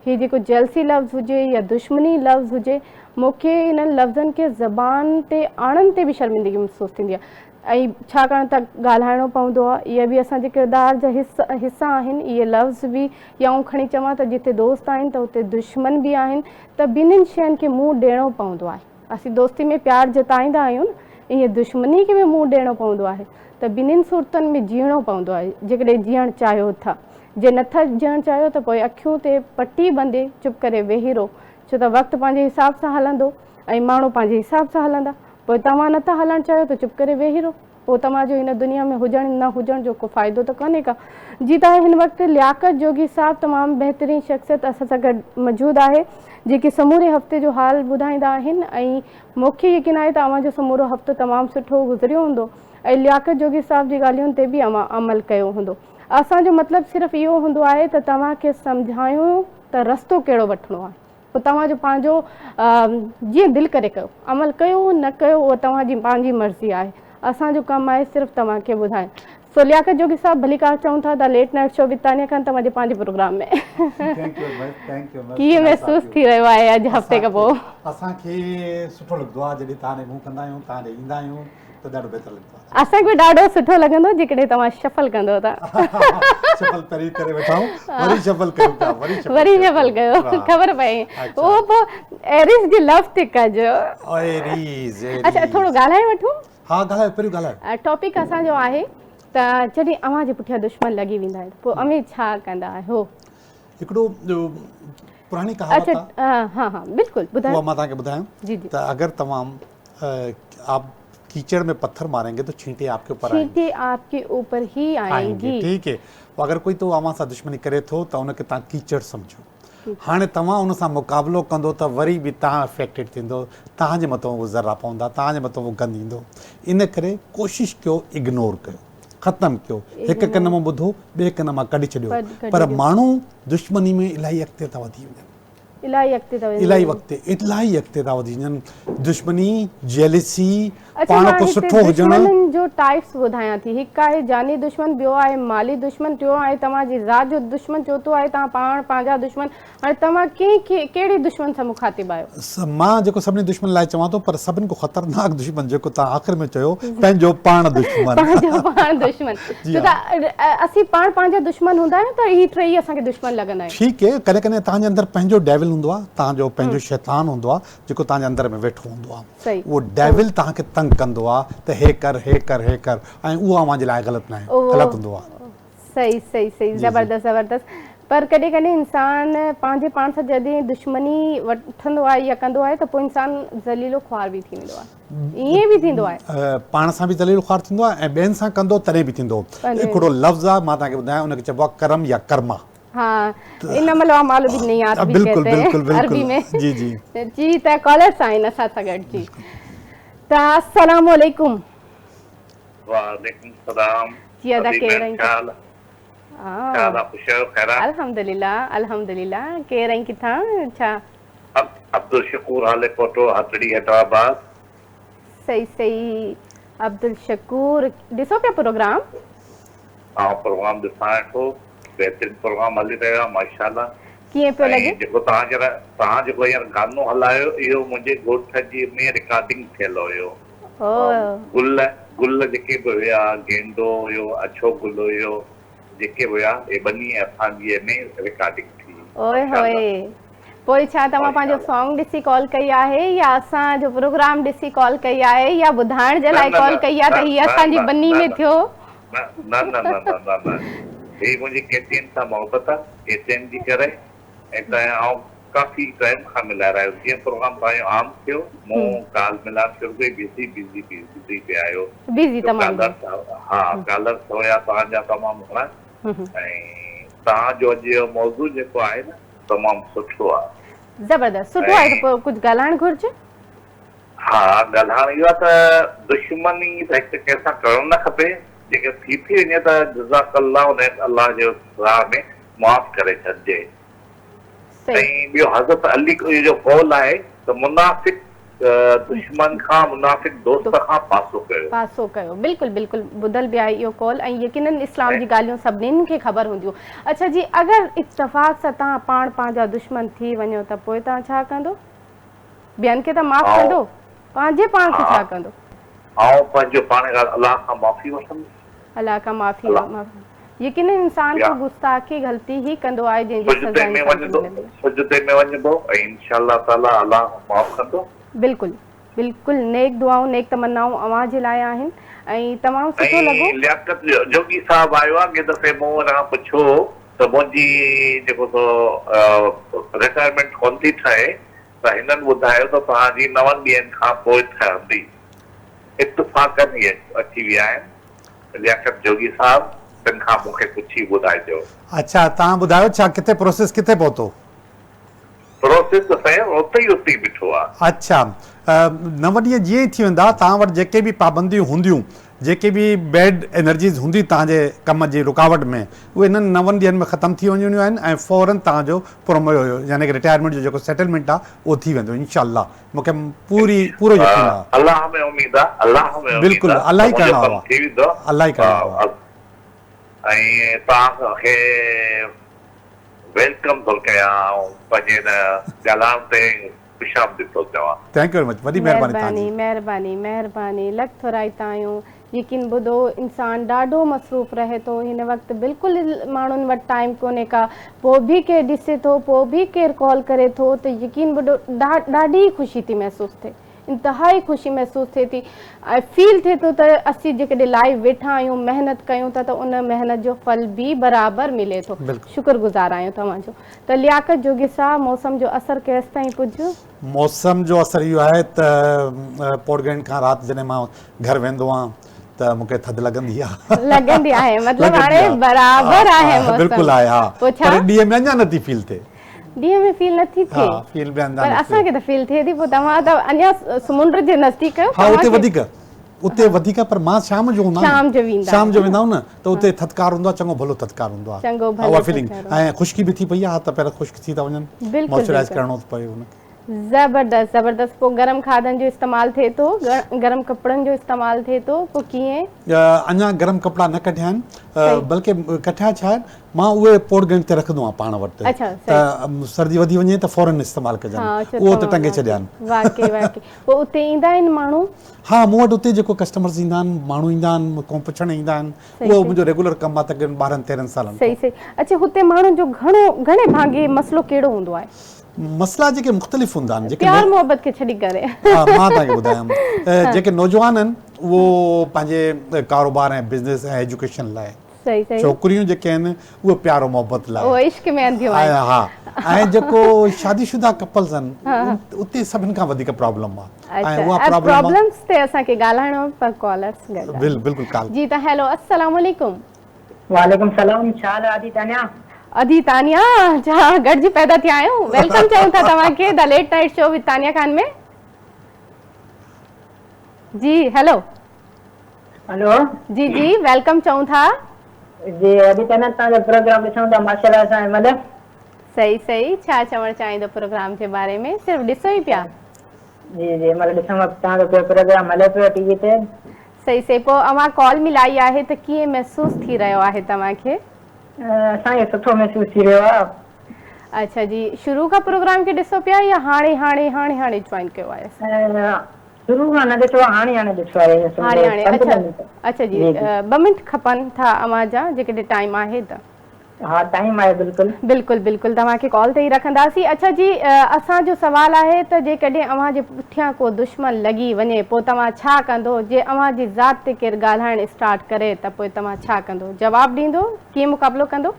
هي جيڪو جيلسي لفظ هجي يا دشمني لفظ هجي، مون کي انهن لفظن کي زبان تي آڻڻ تي به شرمندگي محسوس ٿيندي آهي ۽ ڇاڪاڻ ته ڳالهائڻو پوندو آهي، اهي به اسان جي ڪردار جا حصا آهن، اهي لفظ به يا آئون کڻي چوان ته جتي دوست آهن ته اتي دشمن به آهن ته ٻنهين شين کي منهن ڏيڻو پوندو آهي. اسين دوستي ۾ پيار جتائيندا آهيون نه، ائين دشمني کي به منهن ڏيڻو پوندو آهي ته ٻنهين صورتن ۾ جيئڻو پوندو آهي، جيڪڏهن جيئڻ چاهيو ٿا. جي نه ٿا جيئڻ چاهيو ته پوء اکيون تي پٽي ٻنڌي چپ ڪري ويهي رهو، ڇو ته وقت پنهنجي حساب سان هلندو ۽ ماڻهو پنهنجي حساب سان هلندا. پوء توهان نه ٿا هلڻ چاهيو ته چپ ڪري ويهي رهو. پوء توهان جو هن دنيا ۾ هجڻ نه هجڻ جو ڪو فائدو ته ڪونهي ڪا. جي ته هن وقت لياقت جوڳي صاحب تمام بهترين شخصيت اسان سان گڏ موجود آهي، جيڪي سموري هفتي جو حال ٻڌائيندا آهن ۽ مون کي يقين آهي ته اوهان جو سمورو هفتو تمام سٺو گذريو هوندو ۽ لياقت جوڳي صاحب جي ڳالهين تي به اوهان عمل ڪيو هوندو. اسان جو مطلب صرف اهو هوندو آهي ته توهان کي سمجهايون ته رستو ڪهڙو وٺڻو آهي. پوء توهان جو پنهنجو جيئن دل ڪري ڪيو، عمل ڪيو نه ڪيو اهو توهان جي پنهنجي مرضي آهي. اسان جو ڪم آهي صرف توهان کي ٻڌائڻ. سو لياقت جوڳي صاحب ڀليڪار چئون ٿا the late night show with Tania Khan توهان جي پنهنجي programme ۾. Thank you very much thank you ڪيئن محسوس ٿي رهيو آهي اڄ هفتي کان پوء؟ اسان کي سٺو لڳندو آهي جڏهن توهان ڏي منهن ڪندا آهيون توهان ڏي ايندا آهيون ته ڏاڍو بهتر لڳندو آهي. اسان کي به ڏاڍو سٺو لڳندو جيڪڏهن توهان شفل ڪندو ته. شفل پهرين ڪري ويٺا آهيون وري شفل ڪيون پيا وري شفل وري شفل ڪيو خبر پئي اهو پوء ايريز جي لفظ تي ڪجو. ايريز ايريز اڇا ٿورو ڳالهائي وٺون. ها ڳالهايو پهريون ڳالهايو. ٽاپڪ اسان جو آهي ته جڏهن اوهان جي پٺيان دشمن لڳي ويندا آهن پوء اوهين ڇا ڪندا آهيو؟ هڪڙو پراڻي ڪهاوت آ. اڇا ها ها بلڪل ٻڌايو. اها مان توهان کي ٻڌايان ته اگر توهان آپ ڪيچڙ ۾ پٿر مارين گي تو ڇينٽي آپ ڪي اوپر آئين گي. ڇينٽي آپ ڪي اوپر هي آئين گي. ٺيڪ هي اگر ڪوئي تو اوهان سان دشمني ڪري ٿو ته ان کي توهان ڪيچڙ سمجهو. هاڻي توهان ان سان مقابلو ڪندو ته وري به توهان افيڪٽيڊ ٿيندو، توهان جي مٿان اهو ذرا پوندا، توهان جي مٿان اهو گند ايندو. ان ڪري ڪوشش ڪيو اگنور ڪيو، ختم ڪيو، هڪ ڪن مان ٻڌو ٻئي ڪن مان ڪڍي ڇڏيو. پر ماڻهو دشمني ۾ الاهي اڳتي ٿا وڌي وڃن. الاهي اڳتي ٿا وڃن. الاهي اڳتي الاهي اڳتي ٿا وڌي وڃن. دشمني، جيلسي، اڇا پاڻ مان ڪو هتي سٺو هجڻ. دشمنن جو ٽائپس ٻڌايان ٿي. هڪ آهي جاني دشمن، ٻيو آهي مالي دشمن، ٽيون آهي توهان جي ذات جو دشمن، چوٿون آهي توهان پاڻ پنهنجا دشمن. هاڻي توهان ڪنهن کي ڪهڙي دشمن سان مخاطب آهيو؟ مان جيڪو سڀني دشمن لاء چوان ٿو پر سڀني کان خطرناڪ دشمن جيڪو توهان آخر ۾ چيو پنهنجو پاڻ دشمن. پنهنجو پاڻ دشمن. جي ڇو ها. ته اسين پاڻ پنهنجا دشمن هوندا آهيون ته هي ٽيئي اسان کي دشمن لڳندا آهن. ٺيڪ هي ڪڏهن ڪڏهن توهان جي اندر پنهنجو ڊيول هوندو آهي توهان جو پنهنجو شيطان هوندو آهي جيڪو توهان جي اندر ۾ ويٺو هوندو آهي اهو ڊيول توهان کي تنگ ڪندو آهي ته هي ڪر هي ڪر هي ڪر ۽ اهو اوهان جي لاء غلط ناهي غلط هوندو آهي. صحيح صحيح صحيح زبردست زبردست پر ڪڏهن ڪڏهن انسان پنهنجي پاڻ سان جڏهن دشمني وٺندو آهي يا ڪندو آهي ته پوء انسان ذليل و خوار به ٿي ويندو آهي ائين به ٿيندو آهي. پاڻ سان به ذليل و خوار ٿيندو آهي ۽ ٻين سان ڪندو تڏهن به ٿيندو. هڪڙو لفظ آهي مان توهان کي ٻڌايان ان کي چئبو آهي ڪرم يا ڪرما. ها انما الاعمال بالنيات به بلڪل ڪهتي هين بلڪل بلڪل عربي ۾ جي جي جي ته ڪالرس آهن اسان سان گڏ جي ته السلام عليڪم. وعليڪم السلام جي ادا ڪير ۽ ڇا حال ڇا حال آ خوش آهيو خير آ. الحمدلله الحمدلله ڪير ۽ ڪٿان ڇا. عبدالشڪور هاليپوٽو هٽڙي حيدرآباد. صحيح صحيح عبدالشڪور ڏسو پيا پروگرام. ها پروگرام ڏسان ويٺو بهترين پروگرام هلي رهيو آهي ماشاءالله. ڪيئن پيو لڳي. ۽ جيڪو توهان هينئر توهان جيڪو هينئر گانو هلايو اهو منهنجي ڳوٺ جي ۾ رڪارڊنگ ٿيل هيو گل گل جيڪي به هيا گيندو هيو اڇو گل هيو جيڪي به هيا اهي ٻني اسان جي ۾ رڪارڊنگ ٿي اوئي ماشاءالله. هوئي پوء ڇا توهان پنهنجو سانگ ڏسي ڪال ڪئي آهي يا اسان جو پروگرام ڏسي ڪال ڪئي آهي يا ٻڌائڻ جي لاء ڪال ڪئي آهي ته هي اسان جي ٻني ۾ ٿيو. نه نه نه نه نه نه نه هي منهنجي ڪي ٽي اين سان محبت آ ڪي ٽي اين جي ڪري ۽ تنهن آئون ڪافي ٽائيم کان ملائي رهيو جيئن پروگرام توهان جو عام ٿيو مون ڪال ملائڻ شروع ڪئي بزي بزي بزي پي آيو بزي تمام ڪالرس ها ڪالرس هيا توهان جا تمام گهڻا ۽ توهان جو اڄ جو موضوع جيڪو آهي نه تمام سٺو آ زبردست سٺو آهي ته پوء ڪجهه ڳالهائڻ گهرجي. ها ڳالهائڻ اهو آهي ته دشمني ته هڪ ڪنهن سان ڪرڻ نه کپي، جيڪڏهن ٿي ٿي وڃي ته جزاڪ الله ان کي الله جي راهه ۾ معاف ڪري ڇڏجي. ۽ ٻيو حضرت علي جو قول آهي ته منافق ته دشمن کان منافق دوست کان پاسو ڪيو. پاسو ڪيو بلڪل بلڪل ٻڌل به آهي اهو قول ۽ يقينن اسلام جي ڳالهيون سڀنين کي خبر هونديون اڇا جي اگر اتفاق سان توهان پاڻ پنهنجا دشمن ٿي وڃو ته پوء توهان ڇا ڪندو ٻين کي ته معاف ڪندو پنهنجي پاڻ کي ڇا ڪندو. آئون پنهنجو پاڻ کان الله کان معافي وٺندس. الله کان معافي يقينن انسان ڪو گستاخي غلطي ئي ڪندو آهي جنهن جي سزا انسان کي ملندي آهي. سجدي ۾ وڃبو ۽ انشاء الله تعالي الله معاف ڪندو. بلڪل بلڪل نيڪ دعائون نيڪ تمنائون اوهان جي لاء آهن ۽ تمام سٺو لڳو. ۽ لياقت جوڳي صاحب آيو آهي اڳئين دفعي مون ان کان پڇيو هو ته منهنجي جيڪو سو رٽائرمينٽ ڪونه ٿي ٺهي ته هنن ٻڌايو ته توهان جي نون ڏينهن کان پوء ٺهندي. اتفاقن اهي اچي ويا آهن. لياقت جوڳي صاحب تن کان مون کي پڇي ٻڌائجو. اڇا توهان ٻڌايو ڇا ڪٿي پروسيس ڪٿي پهتو. پروسيس ته سائين اتي ئي اتي ئي بيٺو آ. اڇا نو ڏينهن جيئن ئي ٿي ويندا توهان وٽ جيڪي به پابنديون هونديون جيڪي به بيڊ انرجيز هوندي توهان جي ڪم جي رڪاوٽ ۾ اهي انهن نون ڏينهن ۾ ختم ٿي وڃڻيون آهن ۽ فورن توهان جو پرومو يعني ڪه رٽائرمينٽ جو جيڪو سيٽلمينٽ آ اهو ٿي ويندو انشاء الله. مون کي پوري پورو يقين آ. الله ۾ اميد آ الله ۾ اميد بلڪل آ الله ته ئي ڪرڻ منهنجو وارو ڪم آ ٿي ويندو الله ئي ڪرڻ وارو آ. ۽ توهان کي welcome ٿو ڪيان آئون پنهنجي هن ڳالهائڻ تي خوش آمديد ٿو چوان. Thank you very much وڏي مهرباني توهان مهرباني جي. مهرباني مهرباني لک ٿورائتا آهيون يقين ٻڌو انسان ڏاڍو مصروف رهي ٿو هن وقت بلڪل ماڻهن وٽ ٽائيم ڪونهي ڪا پوء به ڪير ڏسي ٿو پوء به ڪير ڪال ڪري ٿو ته يقين ٻڌو ڏاڍي خوشي ٿي محسوس ٿئي انتهائي خوشي محسوس ٿئي ٿي ۽ فيل ٿئي ٿو ته اسين جيڪڏهن لائيو ويٺا آهيون محنت ڪيون ٿا ته ان محنت جو ڦل به برابر ملي ٿو شڪر گذار آهيون توهان جو ته لياقت جوڳي صاحب موسم جو اثر ڪيستائين ڪجهه. موسم جو اثر اهو آهي ته پورٽ گرينڊ کان رات جڏهن مان گهر ويندو آهيان ته مون کي ٿڌ لڳندي آهي. لڳندي آهي مطلب هاڻي برابر آهي موسم. بلڪل آهي ها پوء ڇا؟ پر ڏينهن ۾ اڃا نٿي فيل ٿئي. ڏينهن ۾ فيل نٿي ٿئي. ها فيل ۾ اڃا پر نٿي اسان کي ته فيل ٿئي ٿي پوء توهان ته اڃا سمنڊ جي نزديڪ آهيو ها اتي وڌيڪ اتي وڌيڪ پر مان شام جو هوندا شام جو ويندا شام جو ويندا آهيون نه ته اتي ٿڌڪار هوندو آهي چڱو ڀلو ٿڌڪار هوندو آهي چڱو ڀلو اها فيلنگ ۽ خشڪي به ٿي پئي آهي هٿ پير خشڪ ٿي ٿا وڃن موئسچرائز ڪرڻو ٿو پوي ان کي. زبردست زبردست پوء گرم کاڌن جو استعمال ٿئي ٿو گرم ڪپڙن جو استعمال ٿئي ٿو پوء ڪيئن. اڃا گرم ڪپڙا نه ڪڍيا آهن بلڪه ڪڍيا ڇا آهن مان اهي پوڙ گهنٽ تي رکندو آهيان پاڻ وٽ ته سردي وڌي وڃي ته فورن استعمال ڪجن اهو ته ٽنگي ڇڏيا آهن. واقعي واقعي پوء اتي ايندا آهن ماڻهو. ها مون وٽ اتي جيڪو ڪسٽمرز ايندا آهن ماڻهو ايندا آهن مون کان پڇڻ ايندا آهن اهو منهنجو ريگولر ڪم آهي تقريبن ٻارهن تيرهن سالن کان. صحيح صحيح اڇا هتي ماڻهن جو گهڻو گهڻي ڀاڱي مسئلو ڪهڙو هوندو آهي؟ مسئلا جيڪي مختلف هوندا آهن جيڪي پيار محبت کي ڇڏي ڪري ها مان توهان کي ٻڌايان جيڪي نوجوان آهن اهو پنهنجي ڪاروبار ۽ بزنس ۽ ايجوڪيشن لاء صحيح صحيح ڇوڪريون جيڪي آهن اهي پيار و محبت لاء اهي عشق ۾ انڌيون آهن ها ۽ جيڪو شادي شده ڪپلز آهن اتي سڀن کان وڌيڪ پرابلم آهي ۽ اها پرابلم پرابلمز تي اسان کي ڳالهائڻو پر ڪالرس گڏ بلڪل ڪال جي ته هيلو السلام عليڪم. وعليڪم سلام ڇا حال آ ادي تانيا. ادي تانيا ڇا گڏجي پيدا ٿيا آهيون welcome چئون ٿا توهان کي the late night show with Tania Khan ۾ جي هيلو. هيلو. جي جي welcome چئون ٿا. جي ادي تانيا توهان جو پروگرام ڏسون ٿا ماشاءالله اسان هن مهل. صحيح صحيح ڇا چوڻ چاهيندو پروگرام جي باري ۾ صرف ڏسو ئي پيا. جي جي هن مهل ڏسون پيا توهان جو پروگرام هلي پيو ٽي وي تي. صحيح صحيح پوء اوهان ڪال ملائي آهي ته ڪيئن محسوس ٿي رهيو آهي توهان کي؟ اسان کي سٺو محسوس ٿي رهيو آهي. اڇا جي شروع کان پروگرام کي ڏسو پيا يا هاڻي هاڻي هاڻي هاڻي جوائن ڪيو آهي؟ شروع کان نه ڏٺو آهي هاڻي هاڻي ڏٺو آهي هاڻي هاڻي اڇا اڇا جي ٻه منٽ کپن ٿا اوهان جا جيڪڏهن ٽائيم آهي ته. ها ٽائيم آهي بلڪل. بلڪل بلڪل توهان کي ڪال تي ئي رکنداسين اڇا جي اسان جو سوال آهي ته جيڪڏهن اوهان جي پٺيان ڪو دشمن لڳي وڃي پوء توهان ڇا ڪندو جي اوهان جي ذات تي ڪير ڳالهائڻ اسٽارٽ ڪري ته پوء توهان ڇا ڪندو جواب ڏيندو ڪيئن مقابلو ڪندو.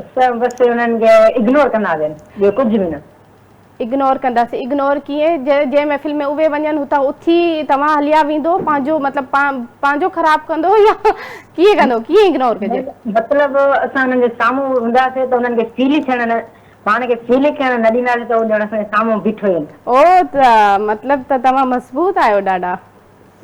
اسان بس انهن کي اگنور ڪنداسين ٻيو ڪجهه به نه. اگنور ڪنداسين اگنور ڪيئن جنهن محفل ۾ اهي وڃن هتان اٿي توهان هليا ويندو پنهنجو مطلب پنهنجو خراب ڪندو يا ڪيئن ڪندو ڪيئن اگنور ڪجي. مطلب اسان انهن جي سامهون هونداسين ته انهن کي فيل ئي ٿيڻ نه پاڻ کي فيل ئي ٿيڻ نه ڏينداسين ته هو ڄڻ اسان جي سامهون بيٺو ئي نه. او ته مطلب ته توهان مضبوط آهيو ڏاڍا.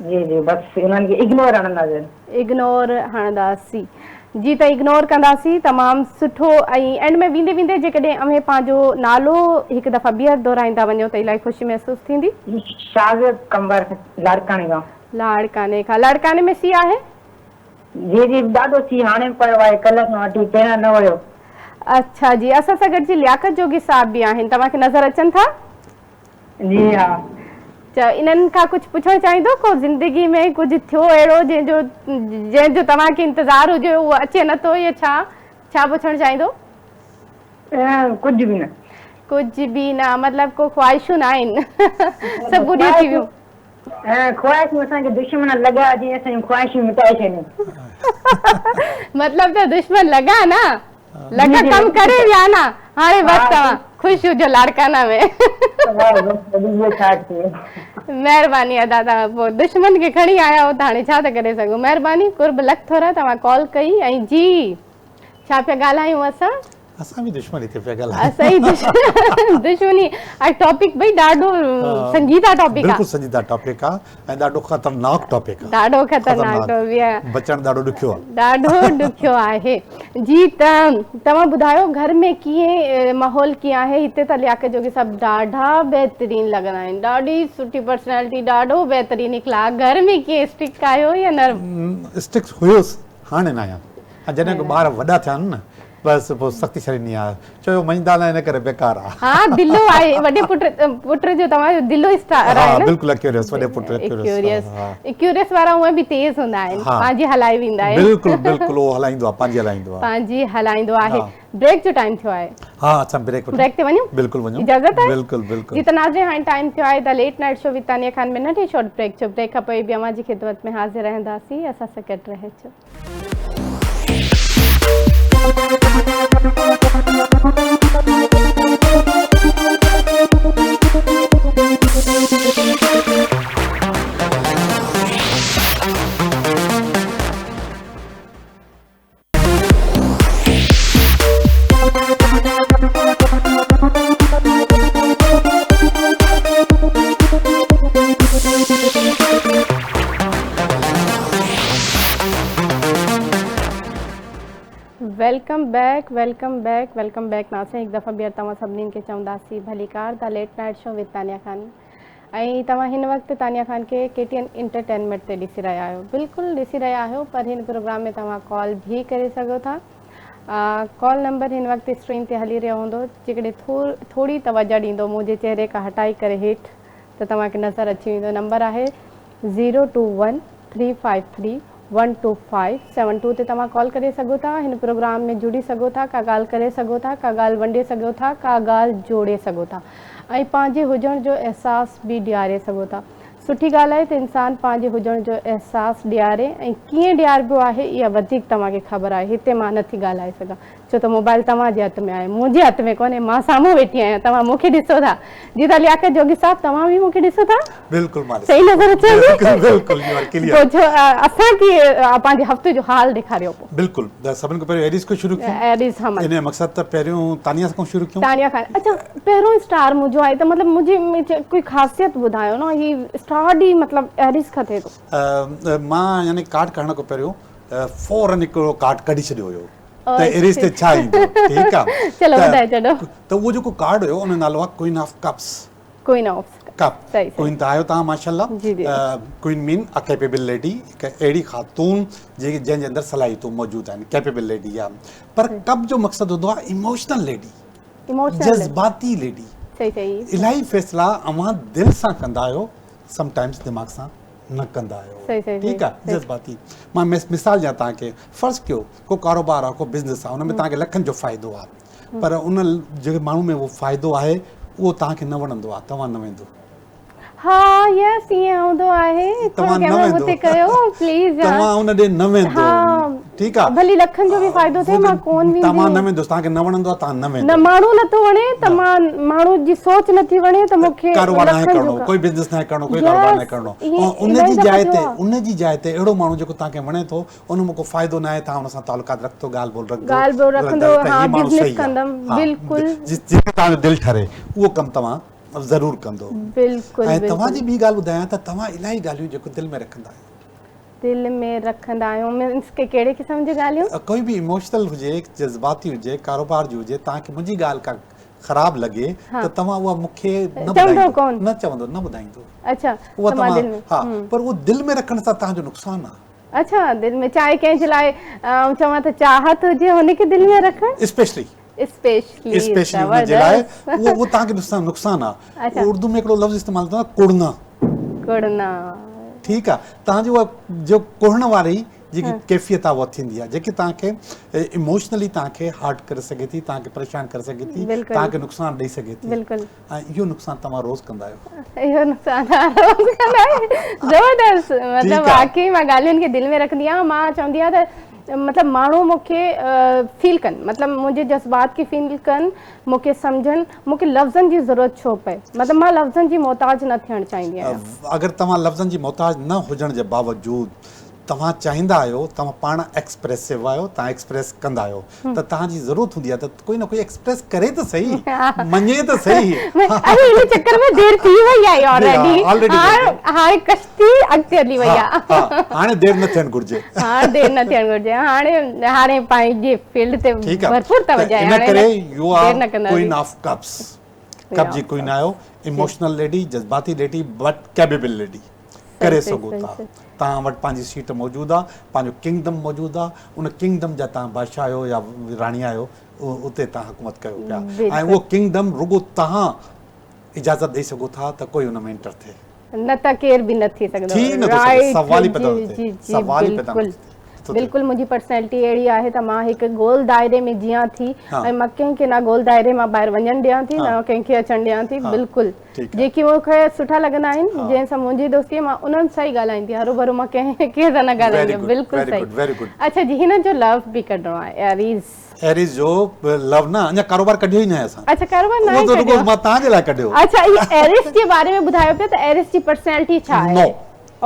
جي جي بس انهن کي اگنور هڻنداسين. اگنور هڻنداسين. جي ته اگنور ڪنداسين تمام سٺو ۽ اينڊ ۾ ويندي ويندي جيڪڏهن اوهين پنهنجو نالو هڪ دفعا ٻيهر دهرائيندا وڃو ته الاهي خوشي محسوس ٿيندي. شاهزيب ڪنڀر لاڙڪاڻي کان. لاڙڪاڻي کان لاڙڪاڻي ۾ سيء آهي؟ جي جي ڏاڍو سيء هاڻي به پيو آهي ڪلهه کان وٺي پهريان نه هيو. اڇا جي اسان سان گڏ جي لياقت جوڳي صاحب به آهن توهان کي نظر اچن ٿا؟ جي ها. چا انهن کان ڪجهه پڇڻ چاهيندو ڪو زندگي ۾ ڪجهه ٿيو اهڙو جنهن جو جنهن جو توهان کي انتظار هجي اهو اچي نه ٿو يا ڇا ڇا پڇڻ چاهيندو؟ ڪجهه به نه. ڪجهه به نه مطلب ڪو خواهشون نه آهن سڀ پوريون ٿي ويون. خواهشون اسان کي دشمن لڳا جنهن اسان جون خواهشون مٽائي ڇڏيون. مطلب ته دشمن لڳا نه لڳا ڪم ڪري ويا نه هاڻي بس توهان خوش هجو لاڙڪانا ۾. مهرباني ادا توهان پوء دشمن کي کڻي آيا آهيو ته هاڻي ڇا ٿا ڪري سگهون مهرباني قرب لک ٿورا توهان ڪال ڪئي ۽ جي ڇا پيا ڳالهايون اسان. اسان به دشمني تي پيا ڳالهايون. اسان ئي دشمني ۽ ٽاپڪ ڀئي ڏاڍو سنجيده ٽاپڪ آ. بلڪل سنجيده ٽاپڪ آ ۽ ڏاڍو خطرناڪ ٽاپڪ آ. ڏاڍو خطرناڪ ٽاپڪ آ. بچڻ ڏاڍو ڏکيو آ. ڏاڍو ڏکيو آهي. جي ته توهان ٻڌايو گهر ۾ ڪيئن ماحول ڪيئن آهي هتي ته لياقت جوڳي صاحب ڏاڍا بهترين لڳندا آهن ڏاڍي سٺي پرسنالٽي ڏاڍو بهترين اخلاق گهر ۾ ڪيئن اسٽرڪٽ آهيو يا نرم؟ اسٽرڪٽ هيس هاڻي ناهيان. ۽ جڏهن ڪو ٻار وڏا ٿيا آهن نه بس پوء سختي ڇڏي ڏني آهي چيو مڃدا نه ان ڪري بيڪار آهي. ها دلو آهي وڏي پٽ پٽ جو توهان جو دلو اسٽار آهي نه ها بلڪل اڪيوريس وڏي پٽ اڪيوريس اڪيوريس وارا هونئن به تيز هوندا آهن پنهنجي هلائي ويندا آهن بلڪل بلڪل اهو هلائيندو آهي پنهنجي هلائيندو آهي پنهنجي هلائيندو آهي بريڪ جو ٽائيم ٿيو آهي ها اسان بريڪ بريڪ تي وڃون بلڪل وڃون اجازت آهي بلڪل بلڪل جي ته ناظرين هاڻي ٽائيم ٿيو آهي the late night show with Tania Khan ۾ ننڍي شارٽ بريڪ جو بريڪ کان پوء به اوهان جي خدمت ۾ حاضر رهنداسين اسان سان گڏ رهجو. Welcome back welcome back welcome back ناظرين هڪ دفعو ٻيهر توهان سڀني کي چونداسين ڀليڪار the late night show with Tania Khan ۽ توهان هن وقت تانيا خان کي ڪي ٽي اين انٽرٽينمينٽ تي ڏسي رهيا آهيو بلڪل ڏسي رهيا آهيو پر هن پروگرام ۾ توهان ڪال به ڪري سگهو ٿا ڪال نمبر هن وقت اسڪرين تي هلي رهيو هوندو جيڪڏهن ٿوري توجه ڏيندو منهنجي چهري کان هٽائي ڪري هيٺ ته توهان کي نظر اچي ويندو نمبر آهي zero two one three five three one two five seven two تي توهان ڪال ڪري سگهو ٿا هن پروگرام ۾ جڙي سگهو ٿا ڪا ڳالهه ڪري سگهو ٿا ڪا ڳالهه ونڊي سگهو ٿا ڪا ڳالهه جوڙي سگهو ٿا ۽ پنهنجي هجڻ جو احساس به ڏياري سگهو ٿا سٺي ڳالهه آهي ته انسان پنهنجي هجڻ جو احساس ڏياري ۽ ڪيئن ڏياربو آهي اها وڌيڪ توهان کي خبر آهي هتي مان نٿي ڳالهائي سگهان ڇو ته موبائل توهان جي هٿ ۾ آهي منهنجي هٿ ۾ ڪونهي مان سامهون ويٺي آهيان توهان مون کي ڏسو ٿا جي ته لياقت جوڳي صاحب توهان به مون کي ڏسو ٿا بلڪل مان صحيح نظر اچان ٿي بلڪل بلڪل you are clear پوء ڇو اسان کي پنهنجي هفتي جو حال ڏيکاريو پوء بلڪل سڀن کان پهريون ايريز کان شروع ڪيون ايريز حمل ان جو مقصد ته پهريون تانيا کان شروع ڪيون تانيا خان اڇا پهريون اسٽار منهنجو آهي ته مطلب منهنجي ڪوئي خاصيت ٻڌايو نه هي اسٽار ئي مطلب ايريز کان ٿئي ٿو مان يعني ڪارڊ ڪڍڻ کان پهريون فورن هڪڙو ڪارڊ ڪڍي ڇڏيو هيو ته ايريز تي ڇا ايندو ٺيڪ آ چلو ٻڌائي ڇڏو ته اهو جيڪو ڪارڊ هيو ان جو نالو آهي queen of cups queen of cup queen ته آهيو توهان ماشاءالله ڪوئين مين ا ڪيپيبل ليڊي هڪ اهڙي خاتون جيڪي جنهن جي اندر صلاحيتون موجود آهن ڪيپيبل ليڊي آ پر ڪپ جو مقصد هوندو آهي ايموشنل ليڊي جذباتي ليڊي الاهي فيصلا اوهان دل سان ڪندا آهيو سم ٽائمز دماغ سان نه ڪندا آهيو ٺيڪ آ جذباتي مان مثال ڏيان توهان کي فرض ڪيو ڪو ڪاروبار آ ڪو بزنس آ ان ۾ توهان کي لکن جو فائدو آ پر ان جيڪي ماڻهو ۾ اهو فائدو آهي اهو توهان کي نه وڻندو آهي توهان نه ويندو. ها يس ائين هوندو آهي ٿورو ڪيمرا مون تي ڪيو پليز يار توهان ان ڏي نه ويندو ٺيڪ آ ڀلي لکن جو به فائدو ٿئي مان ڪون ويندي توهان نه ويندو توهان کي نه وڻندو آ توهان نه ويندو نه ماڻهو نٿو وڻي ته مان ماڻهو جي سوچ نٿي وڻي ته مون کي ڪاروبار ناهي ڪرڻو ڪوئي بزنس ناهي ڪرڻو ڪوئي ڪاروبار ناهي ڪرڻو ان جي جاء تي ان جي جاء تي اهڙو ماڻهو جيڪو توهان کي وڻي ٿو ان مان ڪو فائدو ناهي توهان ان سان تعلقات رکندو ڳالهه ٻولهه رکندو ڳالهه ٻولهه رکندو ها بزنس ڪندم بلڪل جتي توهان جو دل ٺري اهو ڪم توهان ضرور ڪندو بلڪل ۽ توهان جي ٻي ڳالهه ٻڌايان ته توهان الاهي ڳالهيون جيڪو دل ۾ رکندا آهيو. دل ۾ رکندا آهيون مينس ڪي ڪهڙي قسم جون ڳالهيون؟ ڪوئي به ايموشنل هجي، جذباتي هجي، ڪاروبار جي هجي، توهان کي منهنجي ڳالهه ڪا خراب لڳي ته توهان اها مون کي نه ٻڌائيندو، نه چوندو، نه ٻڌائيندو. اڇا اها توهان ها پر اهو دل ۾ رکڻ سان توهان جو نقصان آهي. اڇا دل ۾ چاهي ڪنهن جي لاء آئون چوان ته چاهت هجي هن کي دل ۾ رکڻ. اسپيشلي اسپيشلي اسپيشلي ان جي لاء اهو اهو توهان کي نقصان نقصان آ. اردو ۾ هڪڙو لفظ استعمال ٿيندو آ ڪڙنا. ڪڙنا. ٺيڪ آ توهان جو جو ڪڙڻ واري جيڪي ڪيفيت آ اها ٿيندي آ جيڪي توهان کي ايموشنلي توهان کي هرٽ ڪري سگهي ٿي توهان کي پريشان ڪري سگهي ٿي توهان کي نقصان ڏئي سگهي ٿي. بلڪل. ۽ اهو نقصان توهان روز ڪندا آهيو. اهو نقصان روز ڪندا آهيون. زبردست مطلب واقعي مان ڳالهين کي دل ۾ رکندي آهيان مان چوندي آهيان ته مطلب ماڻهو مون کي فيل ڪن مطلب منهنجي جذبات کي فيل ڪن مون کي سمجهن مون کي لفظن جي ضرورت ڇو پئي مطلب مان لفظن جي محتاج نه ٿيڻ چاهيندي آهيان. اگر توهان لفظن جي محتاج نه هجڻ جي باوجود توهان چاهيندا آهيو توهان پاڻ ايڪسپريسو آهيو توهان ايڪسپريس ڪندا آهيو ته توهان جي ضرورت هوندي آهي ته ڪوئي نه ڪوئي ايڪسپريس ڪري ته سهي مڃي ته سهي. اري ان چڪر ۾ دير ٿي وئي آهي آلريڊي هاڻي ڪشتي اڳتي هلي وئي آهي هاڻي دير نه ٿيڻ گهرجي هاڻي دير نه ٿيڻ گهرجي هاڻي هاڻي پنهنجي فيلڊ تي ڀرپور توجه آهي ان ڪري you are queen of cups cup جي ڪوئين آهيو ايموشنل ليڊي جذباتي ليڊي بٽ ڪيپيبل ليڊي ڪري سگهو ٿا. توهان وٽ پنهنجي سيٽ موجود آ، پنهنجو ڪنگڊم موجود آ، ان ڪنگڊم جا توهان بادشاهه آهيو يا راڻي آهيو، اتي توهان حڪومت ڪيو پيا ۽ اهو ڪنگڊم رڳو توهان اجازت ڏئي سگهو ٿا ته ڪوئي ان ۾ انٽر ٿئي. نه ته ڪير به نه ٿي سگهندو. ٿي نه ٿو سگهي، سوال ئي پيدا نه ٿو ٿئي، سوال ئي پيدا نه ٿو ٿئي. بلڪل منهنجي پرسنالٽي اهڙي آهي ته مان هڪ گول دائري ۾ جيان ٿي ۽ مان ڪنهن کي نه گول دائري مان ٻاهر وڃڻ ڏيان ٿي نه ڪنهن کي اچڻ ڏيان ٿي بلڪل جيڪي مون کي سٺا لڳندا آهن جنهن سان منهنجي دوستي آهي مان انهن سان ئي ڳالهائيندي آهيان هروڀرو مان ڪنهن ڪنهن سان نه ڳالهائيندي آهيان بلڪل صحيح اڇا جي هنن جو لو به ڪڍڻو آهي ايريز. ايريز جو لو نه اڃا ڪاروبار ڪڍيو ئي ناهي اسان. اڇا ڪاروبار ناهي ڪڍيو. اهو ته رڳو مان توهان جي لاء ڪڍيو. اڇا هي ايريز جي باري ۾ ٻڌايو پيا ته ايريز جي پرسنالٽي ڇا آهي. نو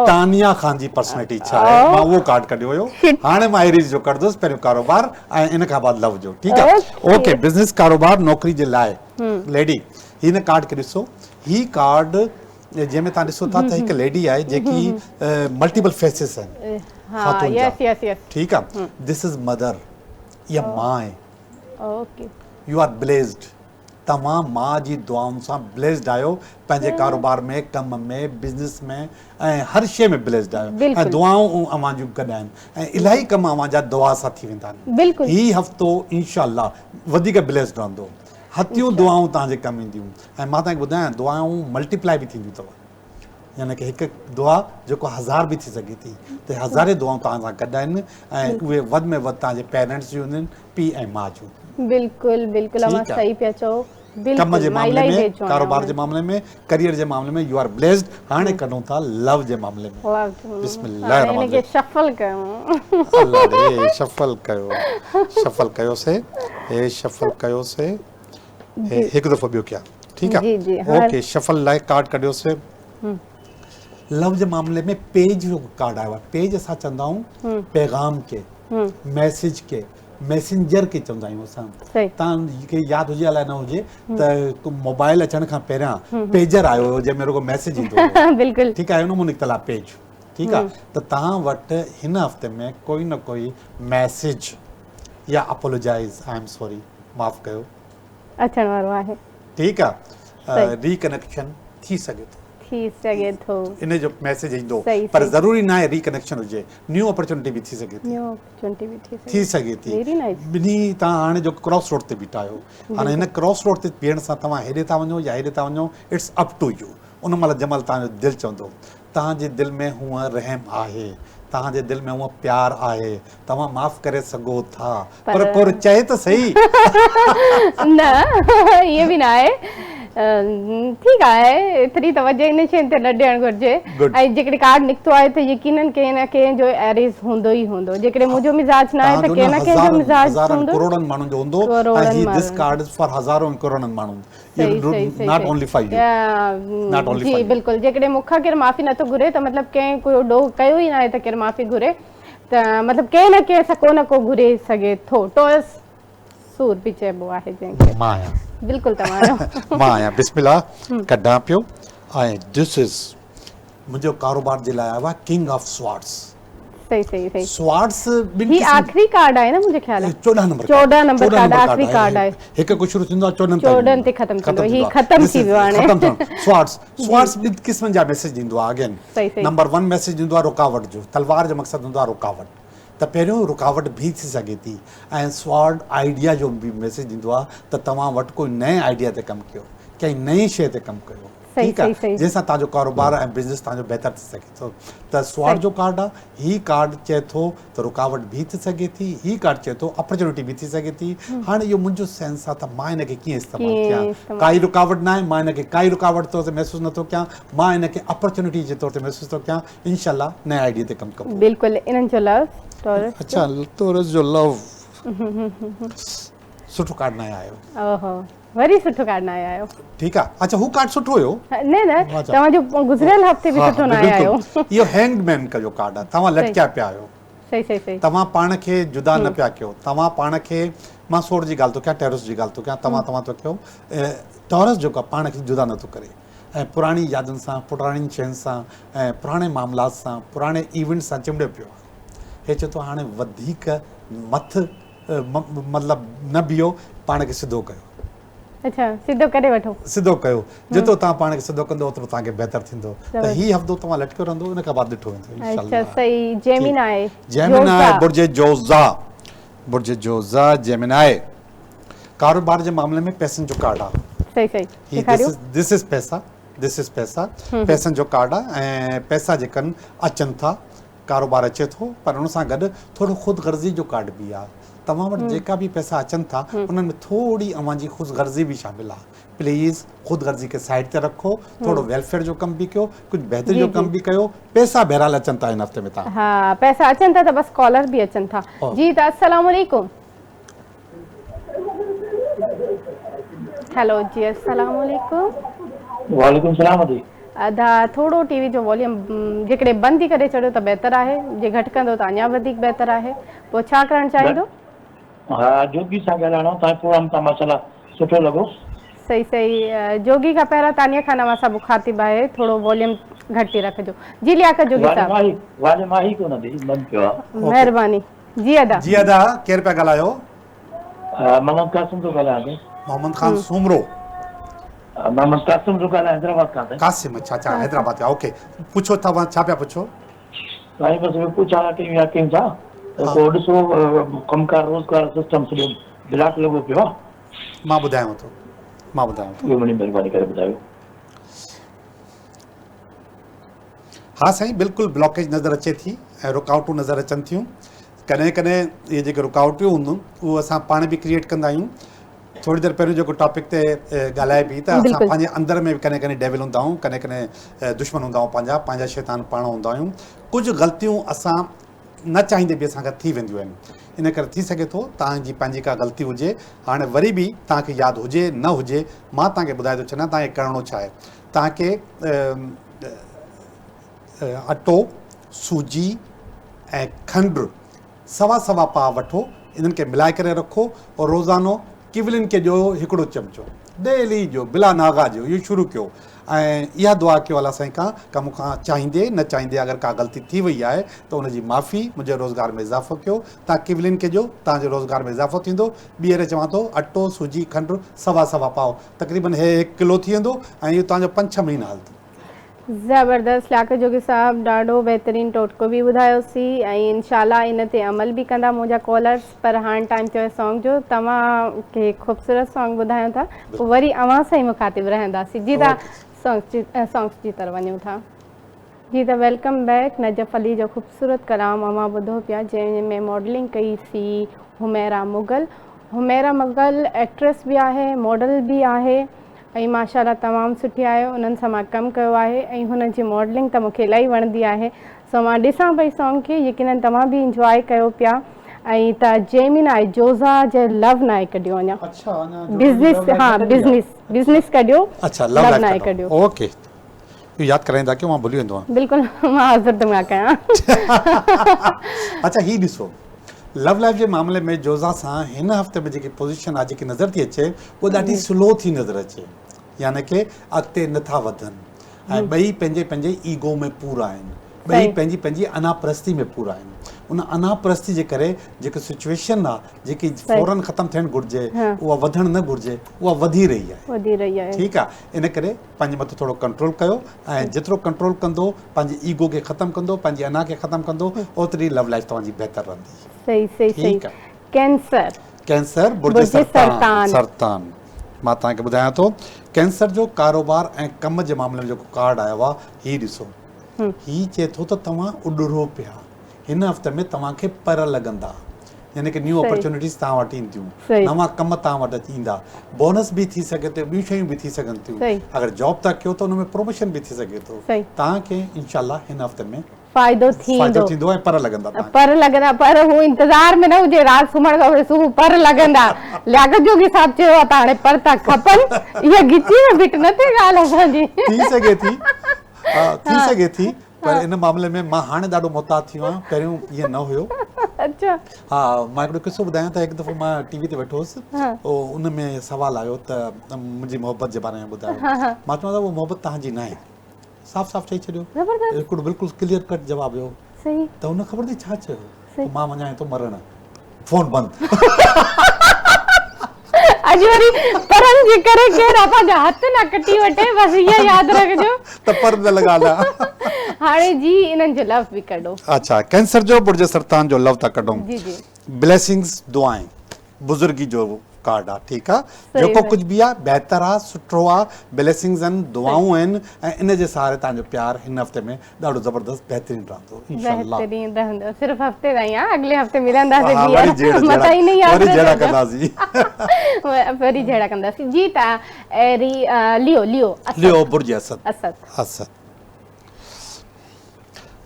تانيا خان جي پرسنالٽي ڇا آهي مان اهو ڪارڊ ڪڍيو هيو هاڻي مان ايريز جو ڪڍندس پهريون ڪاروبار ۽ ان کان بعد لو جو ٺيڪ آهي اوڪي بزنس ڪاروبار نوڪري جي لاء ليڊي هن ڪارڊ کي ڏسو هي ڪارڊ جنهن ۾ تان ڏسو ٿا ته هڪ ليڊي آهي جيڪي ملٽيپل فيسز آهن خاتون جا ٺيڪ آهي دس از مدر اها ماء آهي اوڪي you are blessed توهان ماء جي دعائن سان بليسڊ آهيو پنهنجي ڪاروبار ۾ ڪم ۾ بزنس ۾ ۽ هر شيء ۾ بليسڊ آهيو ۽ دعائون اوهان جون گڏ آهن ۽ الاهي ڪم اوهان جا دعا سان ٿي ويندا آهن هي هفتو انشاء الله وڌيڪ بليسڊ رهندو هتيون دعائون توهان جي ڪم اينديون ۽ مان توهان کي ٻڌايان دعائون ملٽيپلائي به ٿينديون اٿو يعني ڪه هڪ دعا جيڪو هزار به ٿي سگهي ٿي ته هزارين دعائون توهان سان گڏ آهن ۽ اهي وڌ ۾ وڌ توهان جي پيرنٽس جون هونديون آهن پيء ۽ ماء جون. بلڪل بلڪل اوهان صحيح پيا چئو بلڪل ڪم جي معاملي ۾ ڪاروبار جي معاملي ۾ ڪريئر جي معاملي ۾ you are blessed هاڻي ڪڍون ٿا لو جي معاملي ۾ بسم الله الرحمن الرحيم شفل ڪيو الله ڏي شفل ڪيو شفل ڪيو سي هي شفل ڪيو سي هي هڪ دفعو ٻيو ڪيا ٺيڪ آ اوڪي شفل لاء ڪارڊ ڪڍيو سي لو جي معاملي ۾ پيج جو ڪارڊ آيو آهي پيج اسان چوندا آهيون پيغام کي ميسج کي ميسنجر کي چوندا آهيون اسان تان کي ياد هجي الائي نه هجي ته موبائل اچڻ کان پهريان پيجر آيو هيو جنهن ۾ رڳو ميسج ايندو هو بلڪل ٺيڪ آهي ان مون نڪتل آهي پيج ٺيڪ آهي ته تان وٽ هن هفتي ۾ ڪوئي نه ڪوئي ميسج يا اپولوجائز I am sorry معاف ڪيو اچڻ وارو آهي. ٺيڪ آ ري ڪنيڪشن ٿي سگهي ٿو. ٿي سگهي ٿو. ان جو ميسيج ايندو پر ضروري ناهي ري ڪنيڪشن هجي نيو اپرچونٽي به ٿي سگهي ٿي. نيو اپرچونٽي به ٿي ٿي سگهي ٿي. ويري نائيس. ٻنهي تان هاڻي جو ڪراس روڊ تي بيٺا آهيو هاڻي هن ڪراس روڊ تي بيهڻ سان توهان هيڏي ٿا وڃو يا هيڏي ٿا وڃو it's up two you ان مهل جنهن مهل توهان جو دل چوندو توهان جي دل ۾ هونء رحم آهي، توهان جي دل ۾ هونء پيار آهي، توهان معاف ڪري سگهو ٿا، پر ڪور چئي ته سهي. نه ائين به ناهي. ٺيڪ آهي ايتري توجه ان شين تي نه ڏيڻ گهرجي ۽ جيڪڏهن ڪارڊ نڪتو آهي ته يقينن ڪنهن نه ڪنهن جو ايريز هوندو ئي هوندو. جيڪڏهن منهنجو مزاج ناهي ته ڪنهن نه ڪنهن جو مزاج هوندو. هزارن ڪروڙن ماڻهن جو هوندو ۽ هي this card is for هزارن ۽ ڪروڙن ماڻهن. صحيح صحيح صحيح not only for you not only G بلڪل جيڪڏهن مون کان ڪير معافي نٿو گهري ته مطلب ڪنهن ڪو ڏوهه ڪيو ئي ناهي ته ڪير معافي گهري ته مطلب ڪنهن نه ڪنهن سان ڪو نه ڪو گهري سگهي ٿو ٽوئس سور به چئبو آهي جنهن کي مان آهيان بلڪل توهان آهيو مان آهيان بسم الله ڪڍان پيو ۽ دس از منهنجو ڪاروبار جي لاء آيو آهي ڪنگ آف سوارڊس. صحيح صحيح صحيح. سوارڊس ٻن هي قسم آخري ڪارڊ آهي نه منهنجي خيال 14 نمبر 14 نمبر ڪارڊ آخري ڪارڊ آهي. هڪ کان شروع ٿيندو آهي 14 تائين 14 تي ختم ٿيندو هي ختم ٿي ويو هاڻي. ختم ٿيڻ سوارڊس سوارڊس ٻن قسمن جا ميسيج ڏيندو آهي اگين صحيح صحيح. نمبر 1 ميسيج ڏيندو آهي رڪاوٽ جو تلوار جو مقصد هوندو آهي رڪاوٽ ته پهريون رڪاوٽ به ٿي سگهي ٿي ۽ سوارڊ آئيڊيا جو به ميسيج ڏيندو آهي ته توهان وٽ ڪوئي نئين آئيڊيا تي ڪم ڪيو ڪنهن نئين شيء تي ڪم ڪيو صحيح ٺيڪ آهي صحيح صحيح. جنهن سان توهان جو ڪاروبار ۽ بزنس توهان جو بهتر ٿي سگهي ٿو ته سوارڊ جو ڪارڊ آهي هي ڪارڊ چئي ٿو ته رڪاوٽ به ٿي سگهي ٿي هي ڪارڊ چئي ٿو اپرچونٽي به ٿي سگهي ٿي هاڻي اهو منهنجو سينس آهي ته مان هن کي ڪيئن استعمال ڪيئن ڪيان استعمال ڪائي رڪاوٽ ناهي مان هن کي ڪائي رڪاوٽ طور تي محسوس نٿو ڪيان مان هن کي اپرچونٽي جي طور تي محسوس ٿو ڪيان انشاء الله نئين آئيڊيا تي ڪم ڪبو. بلڪل انهن جو لو ٽورس جو. اڇا ٽورس جو لو سٺو ڪارڊ ناهي آيو. اوهو وري سٺو ڪارڊ ناهي آيو. ٺيڪ آ اڇا هو ڪارڊ سٺو هيو. نه نه توهان جو گذريل هفتي به سٺو ناهي آيو. اهو هينگڊ مين جو ڪارڊ آ توهان لٽڪيا پيا آهيو. صحيح صحيح صحيح. توهان پاڻ کي جدا نه پيا ڪيو توهان پاڻ کي مان سوڙ جي ڳالهه ٿو ڪيان ٽيرس جي ڳالهه ٿو ڪيان توهان توهان ٿو ڪيو ٽورس جيڪو آ پاڻ کي جدا نٿو ڪري ۽ پراڻي يادن سان پراڻين شين سان ۽ پراڻي معاملات سان پراڻي ايونٽ سان چنبڙيو پيو آهي. هي چئي ٿو هاڻي وڌيڪ مٿ مطلب نه بيهو پاڻ کي سڌو ڪيو. اڇا سڌو ڪري وٺو. سڌو ڪيو جيترو توهان پاڻ کي سڌو ڪندو اوترو توهان کي بهتر ٿيندو ته هي هفتو توهان لٽڪيو رهندو ان کان بعد ڏٺو ويندو انشاء الله. اڇا صحيح جيمينائي جيمينائي برج جوزا برج جوزا جيمينائي ڪاروبار جي معاملي ۾ پئسن جو ڪارڊ آ. صحيح صحيح ڏيکاريو. دس از پئسا دس از پئسا پئسن جو ڪارڊ آ ۽ پئسا جيڪن اچن ٿا ڪاروبار اچي ٿو پر ان سان گڏ ٿورو خود غرضي جو ڪارڊ به آ توهان وٽ جيڪا به پئسا اچن ٿا انهن ۾ ٿوري اوهان جي خود غرضي به شامل آ پليز خود غرضي کي سائيڊ تي رکو ٿورو ويلفيئر جو ڪم به ڪيو ڪجهه بهتري جو ڪم به ڪيو پئسا بهرحال اچن ٿا هن هفتي ۾ تان ها پئسا اچن ٿا ته بس ڪالر به اچن ٿا جي ته السلام عليڪم. هيلو جي السلام عليڪم. وعليڪم السلام ادي. ادا ٿورو ٽي وي جو واليوم جيڪڏهن بند ئي ڪري ڇڏيو ته بهتر آهي جي گهٽ ڪندو ته اڃا وڌيڪ بهتر آهي پوء ڇا ڪرڻ چاهيندو. ها جوڳي سان ڳالهائڻو توهان جو پروگرام تان ماشاءالله سٺو لڳو. صحيح صحيح جوڳي کان پهريان تانيا خان اوهان سان مخاطب آهي ٿورو واليوم گهٽ ئي رکجو جي لياقت جوڳي صاحب. واليوم آهي ئي ڪونه ادي بند ٿيو آهي. مهرباني. جي ادا. جي ادا ڪير پيا ڳالهايو. محمد قاسم ٿو ڳالهايان سائين. محمد خان سومرو. محمد قاسم ٿو ڳالهايان حيدرآباد کان سائين. قاسم اڇا اڇا حيدرآباد کان اوڪي پڇو توهان ڇا پيا پڇو. سائين بس اهو پڇا ڪيون يا ڪيون ٿا ته ڪو ڏسو ڪم ڪار روزگار سسٽم سڄو بلاڪ لڳو پيو آ. مان ٻڌايانو ٿو مان ٻڌايانو ٿو. اهو وڏي مهرباني ڪري ٻڌايو. ها سائين بلڪل بلاڪيج نظر اچي ٿي ۽ رڪاوٽون نظر اچن ٿيون ڪڏهن ڪڏهن اهي جيڪي رڪاوٽون هونديون اهو اسان پاڻ به ڪريئيٽ ڪندا آهيون ٿوري دير پهريون جيڪو ٽاپڪ تي ڳالهائي پئي ته اسان پنهنجي اندر ۾ به ڪڏهن ڪڏهن ڊيول هوندا آهيون ڪڏهن ڪڏهن دشمن هوندا آهيون پنهنجا پنهنجا شيطان پاڻ هوندا آهيون ڪجهه غلطيون اسان نه چاهيندي به اسان کان ٿي وينديون آهن ان ڪري ٿي سگهي ٿو توهان جي پنهنجي ڪا غلطي هجي هاڻي وري به توهان کي ياد هجي نه هجي مان توهان کي ٻڌائي ٿو ڇڏيان توهان کي ڪرڻو ڇا آهي توهان کي اٽو، سوجي ۽ کنڊ سوا سوا پاء وٺو انهن کي ملائي ڪري رکو اور روزانو ڪيولين کي ڏيو هڪڙو چمچو ڊيلي جو بلا ناغا جو اهو شروع ڪيو ۽ اها دعا ڪيو الله سائين کان ڪا مون کان چاهيندي نه چاهيندي اگر ڪا غلطي ٿي وئي آهي ته ان جي معافي منهنجي روزگار ۾ اضافو ڪيو تان ڪيولين کي ڏيو تان جو روزگار ۾ اضافو ٿيندو ٻيهر چوان ٿو اٽو سوجي کنڊ سوا سوا پاء تقريبن هي هڪ ڪلو ٿي ويندو ۽ اهو توهان جو پنج ڇهه مهينا هلندو. زبردست لياقت جوڳي صاحب ڏاڍو بهترين ٽوٽڪو به ٻڌايو سي ۽ انشاء الله ان تي عمل به ڪندا منهنجا ڪالرس پر هاڻ ٽائيم ٿيو آهي سانگ جو توهان کي خوبصورت سانگ ٻڌايون ٿا پوء وري اوهان سان ئي مخاطب رهنداسين جي ته سانگس جي طرف وڃون ٿا. جي ته welcome back Najaf Ali جو خوبصورت ڪلام اوهان ٻڌو پيا جنهن ۾ ماڊلنگ ڪئي سي حميرا مغل حميرا مغل ايڪٽريس به آهي ماڊل به آهي ۽ ماشاء الله تمام سٺي آهي انهن سان مان ڪم ڪيو آهي ۽ هن جي ماڊلنگ ته مونکي الاهي وڻندي آهي سو مان ڏسان پئي سانگ کي يقينن توهان به انجواء ڪيو پيا ۽ ته جيمينائي جوزا جي لو ناهي ڪڍيو اڃا بزنس ها بزنس بزنس ڪڍيو اڇا لو ناهي ڪڍيو اوڪي اهو ياد ڪرائيندا ڪيو مان ڀلي ويندو آهيان. بلڪل مان حاضر ٿو ڪيان. اڇا هي ڏسو لو لائف جي معاملي ۾ جوزا سان هن هفتي ۾ جيڪي پوزيشن آهي جيڪي نظر ٿي اچي اها ڏاڍي سلو ٿي نظر اچي يعني ڪي اڳتي نٿا وڌن ۽ ٻئي پنهنجي پنهنجي ايگو ۾ پورا آهن ٻئي پنهنجي پنهنجي انا پرستي ۾ پورا آهن. ان انا پرستي جي ڪري جيڪي سچويشن آ جيڪي فورن ختم ٿيڻ گهرجي اها وڌڻ نه گهرجي اها وڌي رهي آهي. وڌي رهي آهي. ٺيڪ آ ان ڪري پنهنجي مٿان ٿورو ڪنٽرول ڪيو ۽ جيترو ڪنٽرول ڪندو پنهنجي ايگو کي ختم ڪندو پنهنجي انا کي ختم ڪندو اوتري لو لائف توهان جي بهتر رهندي. صحيح صحيح صحيح ڪينسر. ڪينسر برج سرطان سرطان مان توهان کي ٻڌايان ٿو ڪينسر جو ڪاروبار ۽ ڪم جي معاملي ۾ جيڪو ڪارڊ آيو آ هي ڏسو هي چئي ٿو ته توهان اڏرو پيا هن هفتي ۾ توهان کي پر لڳندا يعني ڪه نيو اپرچونٽيز توهان وٽ اينديون نوان ڪم توهان وٽ اچي ايندا بونس به ٿي سگهي ٿو ٻيون شيون به ٿي سگهن ٿيون اگر جاب ٿا ڪيو ته ان ۾ پروموشن به ٿي سگهي ٿو توهان کي انشاء الله هن هفتي ۾ فائدو ٿيندو فائدو ٿيندو ۽ پر لڳندا توهان کي پر لڳندا پر هو انتظار ۾ نه هجي رات سمهڻ کان پوء صبح پر لڳندا لياقت جوڳي صاحب چيو آهي ته هاڻي پر ٿا کپن اها ڳچي ۾ فٽ نه ٿئي ڳالهه اسان جي ٿي سگهي ٿي ٿي سگهي ٿي پر ان معاملي ۾ مان هاڻي ڏاڍو محتاط ٿي ويو آهيان پهريون ائين نه هيو. اڇا. ها مان هڪڙو قصو ٻڌايان ته هڪ دفعو مان ٽي وي تي ويٺو هوس ان ۾ سوال آيو ته منهنجي محبت جي باري ۾ ٻڌايو مان چوان ته اها محبت توهان جي ناهي صاف صاف چئي ڇڏيو هڪڙو بلڪل ڪليئر ڪٽ جواب هيو ته هن خبر اٿئي ڇا چيو مان وڃان ٿو مرڻ فون بند. اڄ وري پرن جي ڪري ڪير اسان جا هٿ نه ڪٽي وٺي بس اها ياد رکجو ته پر نه لڳانا. هاڻي جي انهن جو لو به ڪڍو. اڇا ڪينسر جو برج سرطان جو لو ٿا ڪڍون. جي جي. بليسنگز دعائين بزرگي جو ڪارڊ آ ٺيڪ آ جيڪو ڪجهه به آ بهتر آ سٺو آ بليسنگز آهن دعائون آهن ۽ ان جي سهاري توهان جو پيار هن هفتي ۾ ڏاڍو زبردست بهترين رهندو انشاء الله. بهترين رهندو صرف هفتي تائين ها اڳلي هفتي ملنداسين ها ٻيهر وري جهيڙا متان ئي نه ياد وري جهيڙا رهجو ڪنداسين. وري جهيڙا ڪنداسين جي ته ايري ليو ليو اسد ليو برج اسد اسد اسد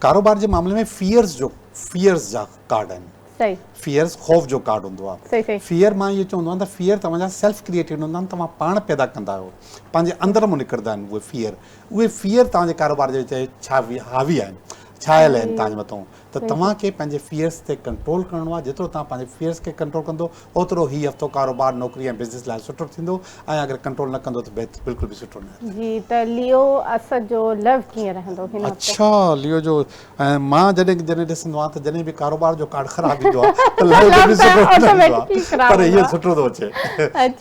ڪاروبار جي معاملي ۾ فيئرز جو فيئرز جا ڪارڊ آهن صحيح فيئرز خوف جو ڪارڊ هوندو آهي صحيح صحيح فيئر مان اهو چوندو آهيان ته فيئر توهان جا سيلف ڪريئيٽيڊ هوندا آهن توهان پاڻ پيدا ڪندا آهيو پنهنجي اندر مان نڪرندا آهن اهي فيئر اهي فيئر توهان جي ڪاروبار جي وچ ڇا حاوي آهن، ڇانيل آهن توهان جي مٿان ته توهان کي پنهنجي فيئرز تي ڪنٽرول ڪرڻو آهي، جيترو توهان پنهنجي فيئرز کي ڪنٽرول ڪندو اوترو هي هفتو ڪاروبار، نوڪري ۽ بزنس لاء سٺو ٿيندو ۽ اگر ڪنٽرول نه ڪندو ته بهتر بلڪل به سٺو نه ٿيندو. جي ته ليو اسد جو لو ڪيئن رهندو هن هفتي؟ اڇا ليو جو ۽ مان جڏهن جڏهن ڏسندو آهيان ته جڏهن به ڪاروبار جو ڪارڊ خراب ايندو آهي ته لو جو به سٺو نه ايندو آهي پر هيء سٺو ٿو اچي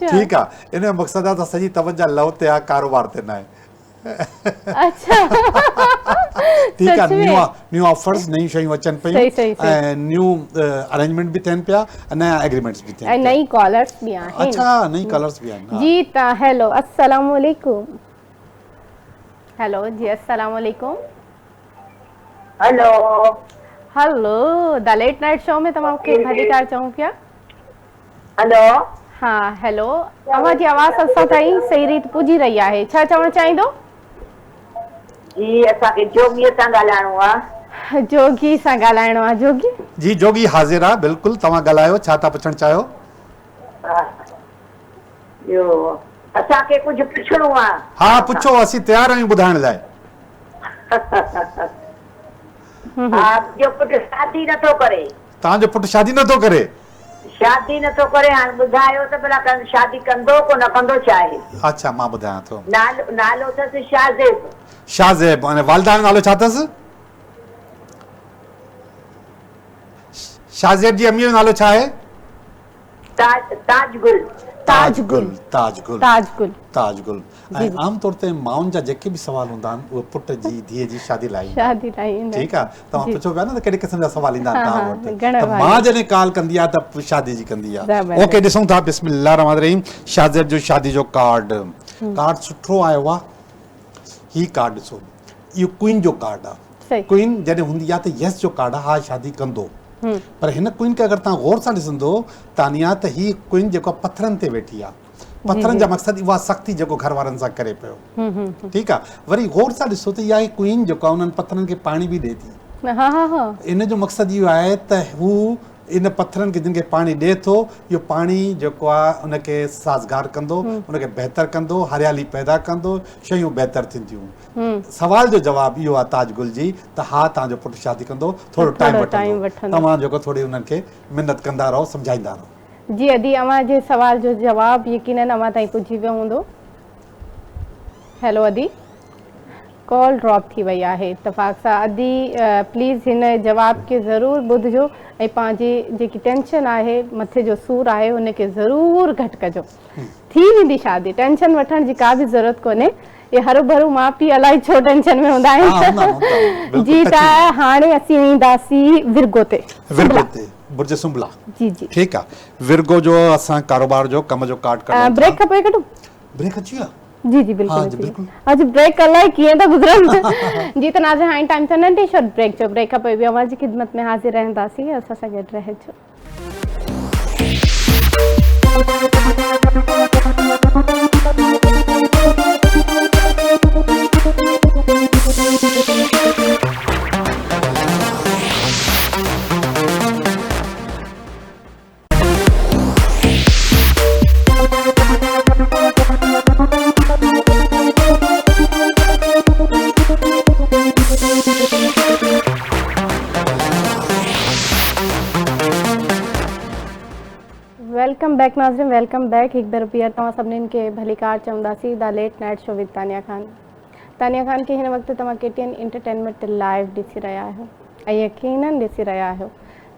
ٺيڪ آهي ان جو مقصد آهي ته سڄي توجه لو تي آهي ڪاروبار تي ناهي. اڇا ٺيڪ آ نيو نيو آفرز نيون شيون اچن پيون ۽ نيو ارينجمينٽ به ٿين پيا ۽ نيا ايگريمينٽس به ٿين ۽ نئين ڪالرس به آهن اڇا نئين ڪالرس به آهن جي ته هيلو السلام عليڪم هيلو جي السلام عليڪم hello hello the late night show ۾ توهان کي ڀليڪار چئون پيا هلو. ها هيلو اوهان جي آواز اسان تائين صحيح ريت پڄي رهي آهي ڇا چوڻ چاهيندو؟ جي اسان کي جوڳي سان ڳالهائڻو آ. جوڳي سان ڳالهائڻو آ جوڳي. جي جوڳي حاضر آ بلڪل توهان ڳالهايو ڇا ٿا پڇڻ چاهيو؟ ها ٻيو اسان کي ڪجهه پڇڻو آ. ها پڇو اسين تيار آهيون ٻڌائڻ لاء. ها منهنجو پٽ شادي نٿو ڪري. توهان جو پٽ شادي نٿو ڪري؟ شادي نٿو ڪري هاڻ ٻڌايو ته ڀلا شادي ڪندو ڪو نه ڪندو ڇا آهي؟ اڇا مان ٻڌايان ٿو. نالو نالو اٿس شاهزيب. شاهزيب ۽ والده جو نالو ڇا اٿس؟ شاهزيب جي اميء جو نالو ڇا آهي؟ تاج تاج گل. تاج گل تاج گل تاج گل تاج گل ۽ عام طور تي مائن جا جيڪي به سوال هوندا آهن اهي پٽ جي ڌيء جي شادي لاء ايندا آهن ٺيڪ آهي توهان پڇو پيا نه ته ڪهڙي قسم جا سوال ايندا آهن توهان وٽ ته ماء جڏهن ڪال ڪندي آهي ته شادي جي ڪندي آهي اوڪي ڏسون ٿا بسم الله الرحمٰن الرحيم شاهزيب جو شادي جو ڪارڊ ڪارڊ سٺو آيو آهي هي ڪارڊ ڏسو اهو ڪوئين جو ڪارڊ آهي ڪوئين جڏهن هوندي آهي ته يس جو ڪارڊ آهي ها شادي ڪندو پر هن ڪوئين کي اگر توهان غور سان ڏسندو تانيا ته هي ڪوئين جيڪو پٿرن تي ويٺي آهي پٿرن جا مقصد اها سختي جيڪو گهر وارن سان ڪري پيو ٺيڪ آ وري غور سان ڏسو ته اها ڪوئين جيڪو آ انهن پٿرن کي پاڻي به ڏي ٿي ان جو مقصد اهو آهي ته هو ان پٿرن کي جن کي پاڻي ڏي ٿو اهو پاڻي جيڪو آ ان کي سازگار ڪندو ان کي بهتر ڪندو هريالي پيدا ڪندو شيون بهتر ٿينديون سوال جو جواب اهو آ تاج گل جي ته ها توهان جو پٽ شادي ڪندو ٿورو ٽائيم وٺندو توهان جيڪو ٿوري انهن کي منت ڪندا رهو سمجهائيندا رهو. جي ادي اوهان جي سوال جو جواب يقينن اوهان تائين پڄي ويو هوندو. هيلو ادي. ڪال ڊراپ ٿي وئي آهي اتفاق سان ادي پليز هن جواب کي ضرور ٻڌجو ۽ پنهنجي جيڪي ٽينشن آهي مٿي جو سور آهي ان کي ضرور گهٽ ڪجو ٿي ويندي شادي ٽينشن وٺڻ جي ڪا به ضرورت ڪونهي اهي هروڀرو ماء پيء الائي ڇو ٽينشن ۾ هوندا آهن جي ته هاڻي اسين اينداسين ورگو تي ورگو تي برج سنبلا جي جي ٺيڪ آ ورگو جو اسان ڪاروبار جو ڪم جو ڪارڊ ڪڍون بريڪ کان پوء ڪڍون بريڪ اچي ويو جي جي بلڪل بلڪل اڄ بريڪ الائي ڪيئن ٿا گذرن جي ته ناظرين هاڻي ٽائيم ٿيو ننڍي شارٽ بريڪ جو بريڪ کان پوء به اوهان جي خدمت ۾ حاضر رهنداسين اسان سان گڏ رهجو. Welcome back ناظرين welcome back هڪ ڀيرو ٻيهر توهان سڀنين کي ڀليڪار چونداسين the late night show with Tania Khan Tania Khan کي هن وقت توهان ڪي ٽي اين انٽرٽينمينٽ تي لائيو ڏسي رهيا آهيو ۽ يقينن ڏسي رهيا آهيو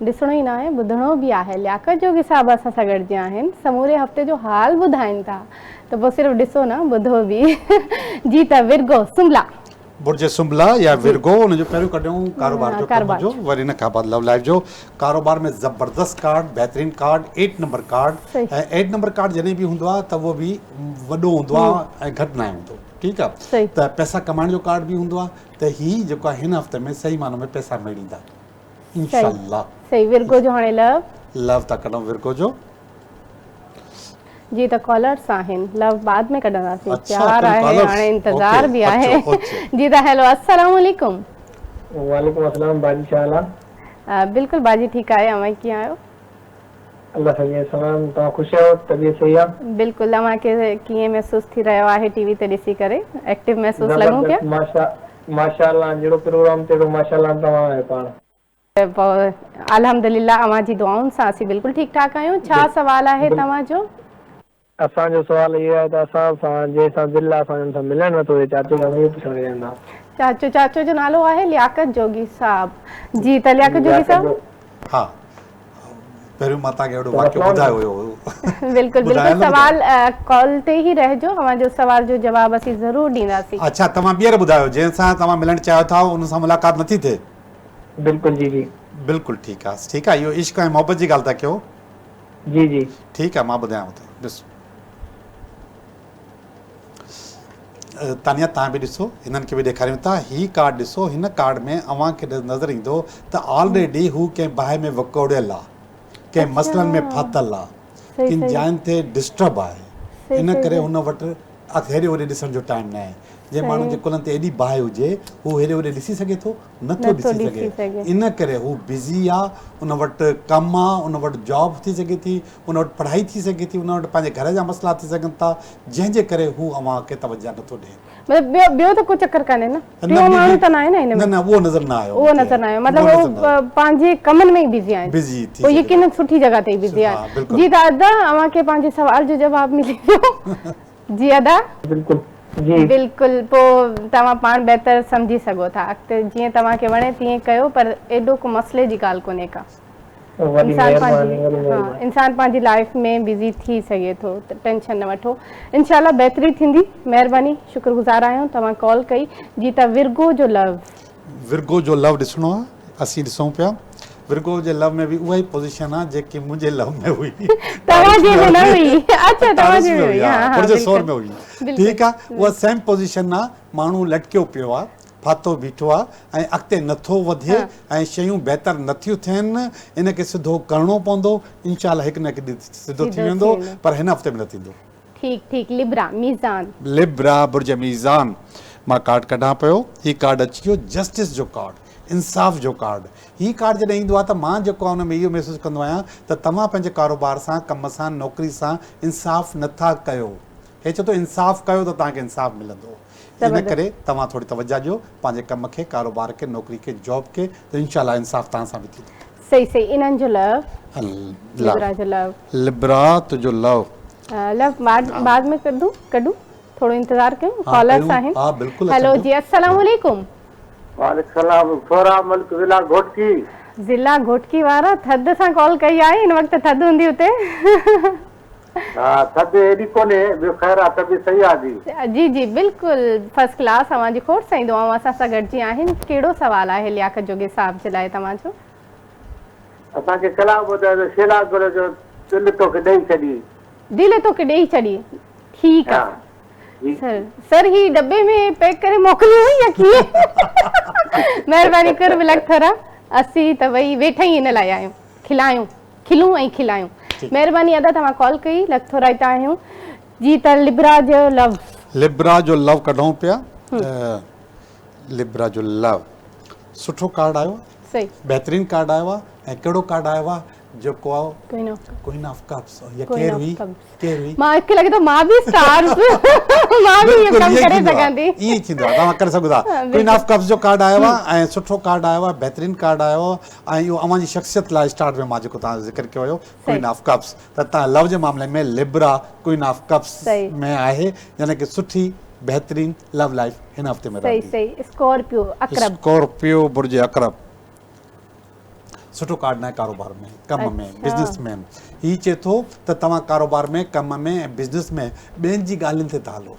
ڏسڻو ئي ناهي ٻڌڻو به آهي. لياقت جوڳي صاحب اسان سان گڏجي آهن سموري هفتي جو حال ٻڌائين ٿا ته پوء صرف ڏسو نه ٻڌو به جي ته ورگو سنبلا. برج سنبلا يا ورگو ان جو پهريون ڪڍيون ڪاروبار جو ڪم جو وري ان کان بعد لو لائيف جو ڪاروبار ۾ زبردست ڪارڊ بهترين card 8 number card ۽ 8 number card جڏهن به هوندو آهي ته اهو به وڏو هوندو آهي ۽ گهٽ ناهي هوندو ٺيڪ آهي ته پئسا ڪمائڻ جو ڪارڊ به هوندو آهي ته هي جيڪو آهي هن هفتي ۾ صحيح معنو ۾ پئسا ميڙيندا انشاء الله. صحيح ورگو جو هاڻي لو. لو ٿا ڪڍون ورگو جو. جي ته ڪالرس آهن لو بعد ۾ ڪڍنداسين پيار آهي هاڻي انتظار به آهي جي ته هيلو السلام عليڪم. وعليڪم السلام باجي ڇا حال آ. بلڪل باجي ٺيڪ آهي اوهان ڪيئن آهيو. الله سائين جي سلام توهان خوش آهيو طبيعت صحيح آ. بلڪل اوهان کي ڪيئن محسوس ٿي رهيو آهي ٽي وي تي ڏسي ڪري ايڪٽو محسوس لڳون پيا. زبردست ماشاء الله جهڙو پروگرام تهڙو ماشاء الله توهان آهيو پاڻ. الحمدلله اوهان جي دعائن سان اسين بلڪل ٺيڪ ٺاڪ آهيون ڇا سوال آهي توهان جو. اسان جو سوال اهو آهي ته اسان سان جنهن سان دل آ اسان جو ان سان ملڻ نٿو ٿئي چاچو کان اهو پڇڻ چاهيون ٿا. چاچو چاچو جو نالو آهي لياقت جوڳي صاحب جي ته لياقت جوڳي صاحب. ها پهريون مان توهان کي اهڙو واقعو ٻڌايو هيو. بلڪل بلڪل سوال ڪال تي ئي رهجو اوهان جو سوال جو جواب اسين ضرور ڏينداسين. اڇا توهان ٻيهر ٻڌايو جنهن سان توهان ملڻ چاهيو ٿا ان سان ملاقات نٿي ٿئي. بلڪل جي جي. بلڪل ٺيڪ آ ٺيڪ آ اهو عشق ۽ محبت جي ڳالهه ٿا ڪيو. جي جي. ٺيڪ آ مان ٻڌايانو ٿو ڏسو تانيا توهان به ڏسو هنن کي به ڏيکاريون ٿا هي ڪارڊ ڏسو هن ڪارڊ ۾ اوهان کي نظر ايندو ته آلريڊي هو ڪنهن باهه ۾ وڪوڙيل آ ڪنهن مسئلن ۾ ڦاٿل آ ڪن جاين تي ڊسٽرب آهي ان ڪري هن وٽ هيڏي هوڏي ڏسڻ جو ٽائيم ناهي جنهن ماڻهو جي ڪلهن تي ايڏي باهه هجي هو هيڏي هوڏي ڏسي سگهي ٿو نٿو ڏسي سگهي ان ڪري هو بزي آ ان وٽ ڪم آ ان وٽ جاب ٿي سگهي ٿي ان وٽ پڙهائي ٿي سگهي ٿي ان وٽ پنهنجي گهر جا مسئلا ٿي سگهن ٿا جنهن جي ڪري هو اوهان کي توجه نٿو ڏئي. مطلب ٻيو ٻيو ته ڪو چڪر ڪانهي نه ٽيون ماڻهو ته ناهي نه هن ۾ نه نه اهو نظر نه آيو اهو نظر نه آيو مطلب هو پنهنجي ڪمن ۾ ئي بزي آهن بزي ٿي پوء يقينن سٺي جڳهه تي ئي بزي آهن جي ته ادا اوهان کي پنهنجي سوال جو جواب ملي ويو جي ادا. بلڪل جي. بلڪل پو توهان پاڻ بهتر سمجهي سگهو ٿا اڳتي جيئن توهان کي وڻي تيئن ڪيو پر ايڏو ڪو مسئلي جي ڳالهه ڪونهي ڪا وڏي انسان مهرباني پنهنجي وڏي ها مهرباني. انسان پنهنجي لائف ۾ بزي ٿي سگهي ٿو ته ٽينشن نه وٺو انشاء الله بهتري ٿيندي مهرباني شڪر گذار آهيون توهان ڪال ڪئي جي ته ورگو جو لو. ورگو جو لو ڏسڻو آ اسين ڏسون پيا ورگو جي لو ۾ به اها ئي پوزيشن آ جيڪي منهنجي لو ۾ هئي توهان جي ۾ نه هئي اڇا توهان جي ۾ هئي ها ها برج ثور ۾ هئي ٺيڪ آ اها سيم پوزيشن آ ماڻهو لٽڪيو پيو آ ڦاٿو بيٺو آ ۽ اڳتي نٿو وڌي ۽ شيون بهتر نٿيون ٿين ان کي سڌو ڪرڻو پوندو انشاء الله هڪ نه هڪ ڏينهن سڌو ٿي ويندو پر هن هفتي ۾ نه ٿيندو. ٺيڪ ٺيڪ لبرا ميزان. لبرا برج ميزان مان ڪارڊ ڪڍان پيو هي ڪارڊ اچي ويو جسٽس جو ڪارڊ انصاف جو ڪارڊ هي ڪارڊ جڏهن ايندو آهي ته مان جيڪو آهي ان ۾ اهو محسوس ڪندو آهيان ته توهان پنهنجي ڪاروبار سان ڪم سان نوڪري سان انصاف نه ٿا ڪيو هي چئي ٿو انصاف ڪيو ته توهان کي انصاف ملندو ان ڪري توهان ٿوري توجه ڏيو پنهنجي ڪم کي ڪاروبار کي نوڪري کي جاب کي ته انشاء الله انصاف توهان سان به ٿيندو. صحيح صحيح انهن جو لو لبرا جو لو. لبرا تنهنجو لو. لو بعد بعد ۾ ڪڍون ڪڍون ٿورو انتظار ڪيون ڪالرس آهن. ها بلڪل هيلو جي السلام عليڪم. وعليڪم السلام سهراب ملڪ ضلع گهوٽڪي. ضلع گهوٽڪي وارا ٿڌ سان ڪال ڪئي آهي هن وقت ٿڌ هوندي اتي. ها ٿڌ ايڏي ڪونهي ٻيو خير آ طبيعت صحيح آ جي. جي جي بلڪل فرسٽ ڪلاس اوهان جي کوڙ سائين دعائون اسان سان گڏجي آهن ڪهڙو سوال آهي لياقت جوڳي صاحب جي لاء توهان جو. اسان کي ڪلام ٻڌايو ته شيلا گل جو دل توکي ڏئي ڇڏي. دل توکي ڏئي ڇڏي ٺيڪ آ سر سر هي ڊٻي ۾ پيڪ ڪري موڪليون يا ڪيئن مهرباني قرب لک ٿورا اسين ته وئي ويٺا ئي ان لاء آهيون کلايون کلون ۽ کلايون مهرباني ادا توهان ڪال ڪئي لک ٿورائتا آهيون جي ته لبرا جو لو لبرا جو لو ڪڍون پيا لبرا جو لو سٺو ڪارڊ آيو صحيح بهترين ڪارڊ آيو آ ۽ ڪهڙو ڪارڊ آيو آ جيڪو آ ڪوئين آف ڪپس يا ڪير هئي ڪير هئي مان کي لڳي ٿو مان به اسٽارز مان به اهو ڪم ڪري سگهان ٿي ائين ئي ٿيندو آ توهان ڪري سگهو ٿا ڪوئين آف ڪپس جو ڪارڊ آيو آ ۽ سٺو ڪارڊ آيو آ بهترين ڪارڊ آيو آ ۽ اهو اوهان جي شخصيت لاء اسٽارٽ ۾ مان جيڪو توهان جو ذڪر ڪيو هيو ڪوئين آف ڪپس ته توهان لو جي معاملي ۾ لبرا ڪوئين آف ڪپس ۾ آهي يعني ڪي سٺي بهترين لو لائف هن هفتي ۾ رهندي. صحيح صحيح اسڪارپيو عقرب. اسڪارپيو برج عقرب. سٺو ڪارڊ ناهي ڪاروبار ۾ ڪم ۾ بزنس ۾ هي چئي ٿو ته توهان ڪاروبار ۾ ڪم ۾ ۽ بزنس ۾ ٻين جي ڳالهين تي ٿا هلو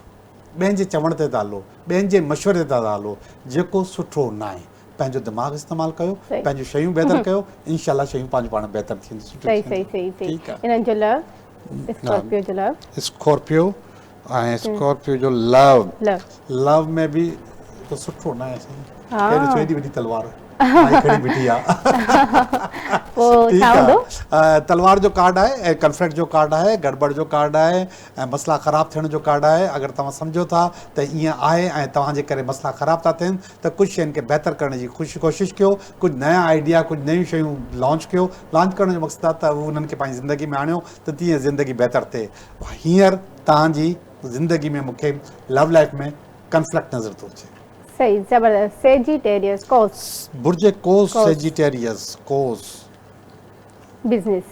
ٻين جي چوڻ تي ٿا هلو ٻين جي مشوري تي ٿا هلو جيڪو سٺو ناهي پنهنجو دماغ استعمال ڪيو پنهنجون شيون بهتر ڪيو انشاء الله شيون پنهنجو پاڻ بهتر ٿينديون سٺيون ٿينديون ٺيڪ آهي انهن جو لو اسڪارپيو جو لو اسڪارپيو ۽ اسڪارپيو جو لو لو ۾ به ته سٺو نه آهي سائين ڪنهن ڏسو ايڏي وڏي تلوار مائي کڻي بيٺي آ پوء ڇا هوندو تلوار جو ڪارڊ آهي ۽ ڪنفلڪٽ جو ڪارڊ آهي گڙٻڙ جو ڪارڊ آهي ۽ مسئلا خراب ٿيڻ جو ڪارڊ آهي اگر توهان سمجهو ٿا ته ائين آهي ۽ توهان جي ڪري مسئلا خراب ٿا ٿين ته ڪجهه شين کي بهتر ڪرڻ جي ڪوشش ڪيو ڪجهه نيا آئيڊيا ڪجهه نيون شيون لانچ ڪيو لانچ ڪرڻ جو مقصد آهي ته انهن کي پنهنجي زندگي ۾ آڻيو ته تيئن زندگي بهتر ٿئي هينئر توهان جي زندگي ۾ مون کي لو لائيف ۾ ڪنفلڪٽ نظر ٿو اچي. صحيح زبردست سيجيٽيريس قوس. برج قوس سيجيٽيريس قوس. بزنس.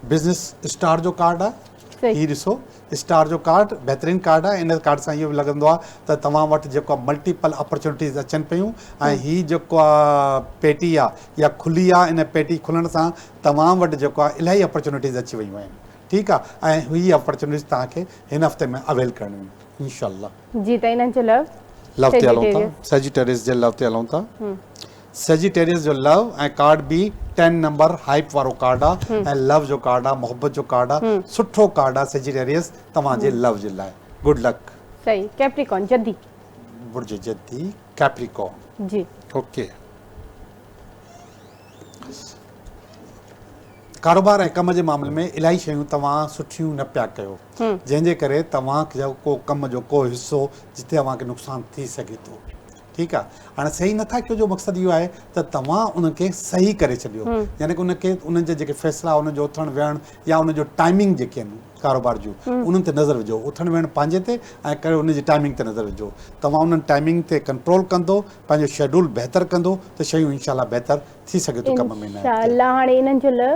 بزنس اسٽار جو ڪارڊ آهي هي ڏسو اسٽار جو ڪارڊ بهترين ڪارڊ آهي ان ڪارڊ سان اهو به لڳندو آهي ته توهان وٽ جيڪو آهي ملٽيپل اپرچونٽيز اچن پيون ۽ هي جيڪو آهي پيٽي آهي يا کلي آهي ان پيٽي کلڻ سان توهان وٽ جيڪو آهي الاهي اپرچونٽيز اچي ويون آهن ٺيڪ آ ۽ هي اپرچونٽيز توهان کي هن هفتي ۾ اويل ڪرڻيون آهن انشاء الله. جي ته انهن جو لو لو تي هلون ٿا سيجيٽيريس جي لو تي هلون ٿا سيجيٽيريس جو لو ۽ ڪارڊ به ٽين نمبر هائپ وارو ڪارڊ آ ۽ لو جو ڪارڊ آ محبت جو ڪارڊ آ سٺو ڪارڊ آ سيجيٽيريس توهان جي لو جي لاء گڊ لڪ. صحيح ڪيپريڪون جدي. برج جدي ڪيپريڪون جي. اوڪي. ڪاروبار ۽ ڪم جي معاملي ۾ الاهي شيون توهان سٺيون نه پيا ڪيو جنهن جي ڪري توهان جو ڪو ڪم جو ڪو حصو جتي اوهان کي نقصان ٿي سگهي ٿو ٺيڪ آهي هاڻي صحيح نٿا ڪيو جو مقصد اهو آهي ته توهان انهن کي صحيح ڪري ڇڏيو يعني ڪه ان کي انهن جا جيڪي فيصلا انهن جو اٿڻ ويهڻ يا انهن جو ٽائمنگ جيڪي آهن ڪاروبار جون انهن تي نظر وجهو اٿڻ ويهڻ پنهنجي تي ۽ ڪري ان جي ٽائمنگ تي نظر وجهو توهان انهن ٽائمنگ تي ڪنٽرول ڪندو پنهنجو شيڊول بهتر ڪندو ته شيون انشاء الله بهتر ٿي سگهي ٿو ڪم ۾ نه انشاء الله هاڻي انهن جو لو.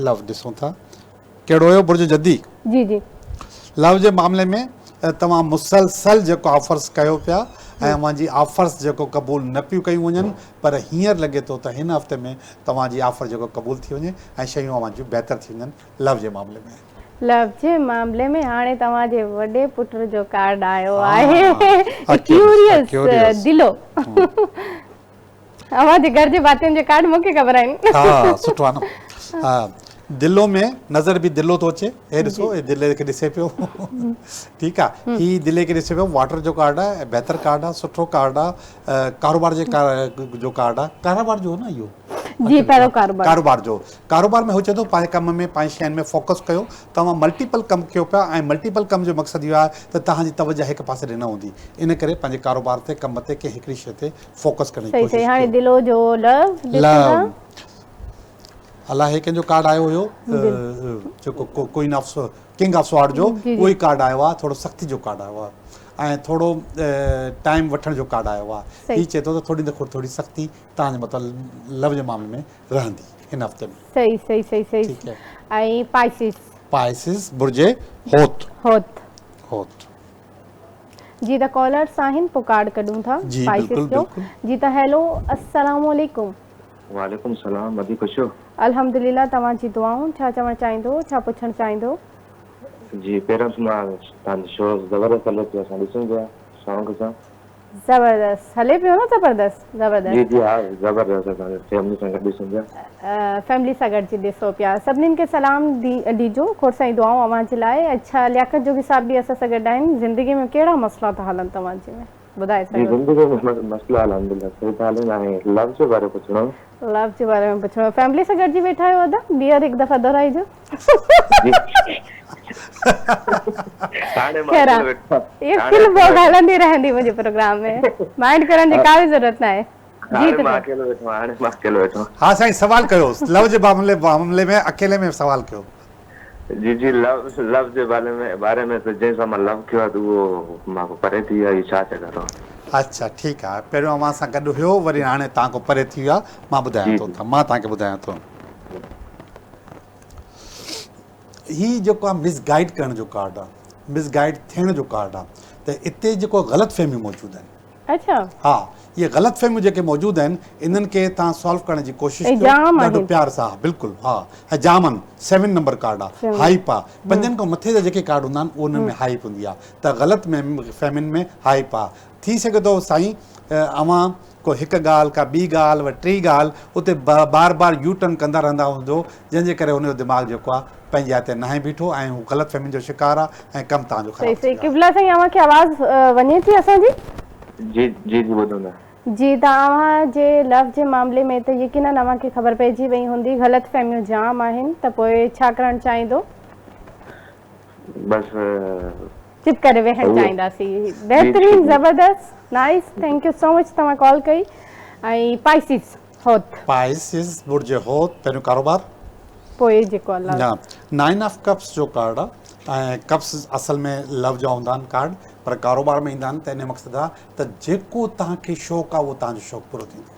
لو ڏسون ٿا ڪهڙو هيو برج جدي. جي جي. لو جي معاملي ۾ توهان مسلسل جيڪو آفرس ڪيو پيا ۽ اوهان جي آفرس جيڪو قبول نه پيون ڪيون وڃن پر هينئر لڳي ٿو ته هن هفتي ۾ توهان جي آفر جيڪو قبول ٿي وڃي ۽ شيون اوهان جون بهتر ٿي وڃن لو جي معاملي ۾. لو جي معاملي ۾ هاڻي توهان جي وڏي پٽ جو ڪارڊ آيو آهي ڪيوريس دلو اوهان جي گهر جي ڀاتين جي ڪارڊ مون کي خبر آهن. ها سٺو آهي نه دلو ۾ نظر به دلو ٿو اچي هي ڏسو هي دلي کي ڏسي پيو ٺيڪ آهي هي دلي کي ڏسي پيو واٽر جو ڪارڊ آهي بهتر ڪارڊ آهي سٺو ڪارڊ آهي ڪاروبار جي جو ڪارڊ آهي ڪاروبار جو نه اهو جي پهريون ڪاروبار ڪاروبار جو ڪاروبار ۾ هو چئي ٿو پنهنجي ڪم ۾ پنهنجي شين ۾ فوڪس ڪيو توهان ملٽيپل ڪم ڪيو پيا ۽ ملٽيپل ڪم جو مقصد اهو آهي ته توهان جي توجه هڪ پاسي ڏي نه هوندي ان ڪري پنهنجي ڪاروبار تي ڪم تي ڪنهن هڪڙي شي تي فوڪس ڪرڻ جي صحيح ڪوشش صحيح هاڻي ڪيو. دلو جو لو ڏسون لو ٿا. الا هي ڪنهن جو ڪارڊ آيو هيو جيڪو ڪوئين آف ڪنگ آف سوارڊ جو اهو ئي ڪارڊ آيو آهي ٿورو سختي جو ڪارڊ آيو آهي ۽ ٿورو ٽائيم وٺڻ جو ڪارڊ آيو آهي هي چئي ٿو ته ٿوري نه ٿوري سختي توهان جي مطلب لو جي معاملي ۾ رهندي هن هفتي ۾. صحيح صحيح صحيح صحيح ۽ پائسز. پائسز برج حوت. حوت. حوت. جي ته ڪالرس آهن پوء ڪارڊ ڪڍون ٿا جي پائسز بلڪل جو بلڪل. جي ته هيلو السلام عليڪم. وعليڪم السلام ادي خوش آهيو. الحمدلله توهان جي دعائون ڇا چوڻ چاهيندو ڇا پڇڻ چاهيندو. جي پهريون ته مان توهان جو شو زبردست هلي پيو اسان ڏسون پيا شوق سان. زبردست هلي پيو نه زبردست جي زبردست. جي ها زبردست اسان فيملي سان گڏ ڏسون پيا. فيملي سان گڏجي ڏسو پيا سڀنين کي سلام ڏيجو کوڙ سائين دعائون اوهان جي لاء اڇا لياقت جوڳي صاحب به اسان سان گڏ آهن زندگي ۾ ڪهڙا مسئلا ٿا هلن توهان جي ۾ ٻڌائي جي سگهو زندگي ۾ مسئلا الحمدلله صحيح ٿا هلن ۽ لو جي باري پڇڻو هو. لو جي باري ۾ پڇڻو هو فيملي سان گڏجي ويٺا آهيو ادا ٻيهر هڪ دفعا دهرائجو. جي هاڻي مان خير آ اڪيلو ويٺو اها هاڻي کل اڪيلو ڀوڳ ويٺو هلندي رهندي منهنجي پروگرام ۾ مائنڊ ڪرڻ جي ڪا به ضرورت ناهي. جي هاڻي ته مان اڪيلو ويٺو آهيان هاڻي مان اڪيلو ويٺو آهيان. ها سائين سوال ڪيو لو جي معاملي معاملي ۾ اڪيلي ۾ سوال ڪيو. جي جي لو لو جي باري ۾ باري ۾ ته جنهن سان مان لو ڪيو آهي ته اهو مان کان پري ٿي ويو آهي اهو ڇا چڪر آهي. اڇا ٺيڪ آهي پهريون اوهان سان گڏ هيو وري هاڻي توهان کان پري ٿي ويو آهي مان ٻڌايان جي ٿو جي. مان توهان کي ٻڌايان ٿو هي جيڪو آهي مس گائيڊ ڪرڻ جو ڪارڊ آهي مس گائيڊ ٿيڻ جو ڪارڊ آهي ته اتي جيڪو غلط فهميون موجود آهن. اڇا. ها اهي غلط فهميون جيڪي موجود آهن انهن کي توهان سالو ڪرڻ جي ڪوشش ۽ ڪيو جام ڏاڍو آهن. پيار سان ها بلڪل ها ۽ جام آهن سيون نمبر ڪارڊ آ هائپ آ پنجن کان مٿي جا جيڪي ڪارڊ هوندا آهن انهن ۾ هائپ هوندي آ ته غلط فهمين ۾ هائپ آ ٿي سگهي ٿو سائين اوهان ڪو هڪ ڳالهه ڪا ٻي ڳالهه وري ٽي ڳالهه اتي بار بار يو ٽرن ڪندا رهندا هوندو جنهن جي ڪري هن جو دماغ جيڪو آ پنهنجي جاء تي ناهي بيٺو ۽ هو غلط فهمين جو شڪار آ ۽ ڪم توهان جو صحيح خراب ٿي صحيح ويو آهي. قبلا سائين اوهان کي آواز وڃي ٿي اسان جي؟ جي جي جي ٻڌون ٿا. جي ته اوهان جي لو جي معاملي ۾ ته يقينن اوهان کي خبر پئجي وئي هوندي غلط فهميون جام آهن ته پوء ڇا ڪرڻ چاهيندو؟ بس چپ ڪري ويهڻ چاهينداسين بهترين زبردست nice thank you so much توهان ڪال ڪئي ۽ پائسز هوت. پائسز برج هوت پهريون ڪاروبار. پوء جيڪو الله. ها نائن آف ڪپس جو ڪارڊ آ ۽ ڪپس اصل ۾ لو جا هوندا آهن ڪارڊ پر ڪاروبار ۾ ايندا آهن ته ان جو مقصد آ ته جيڪو توهان کي شوق آ اهو توهان جو شوق پورو ٿيندو.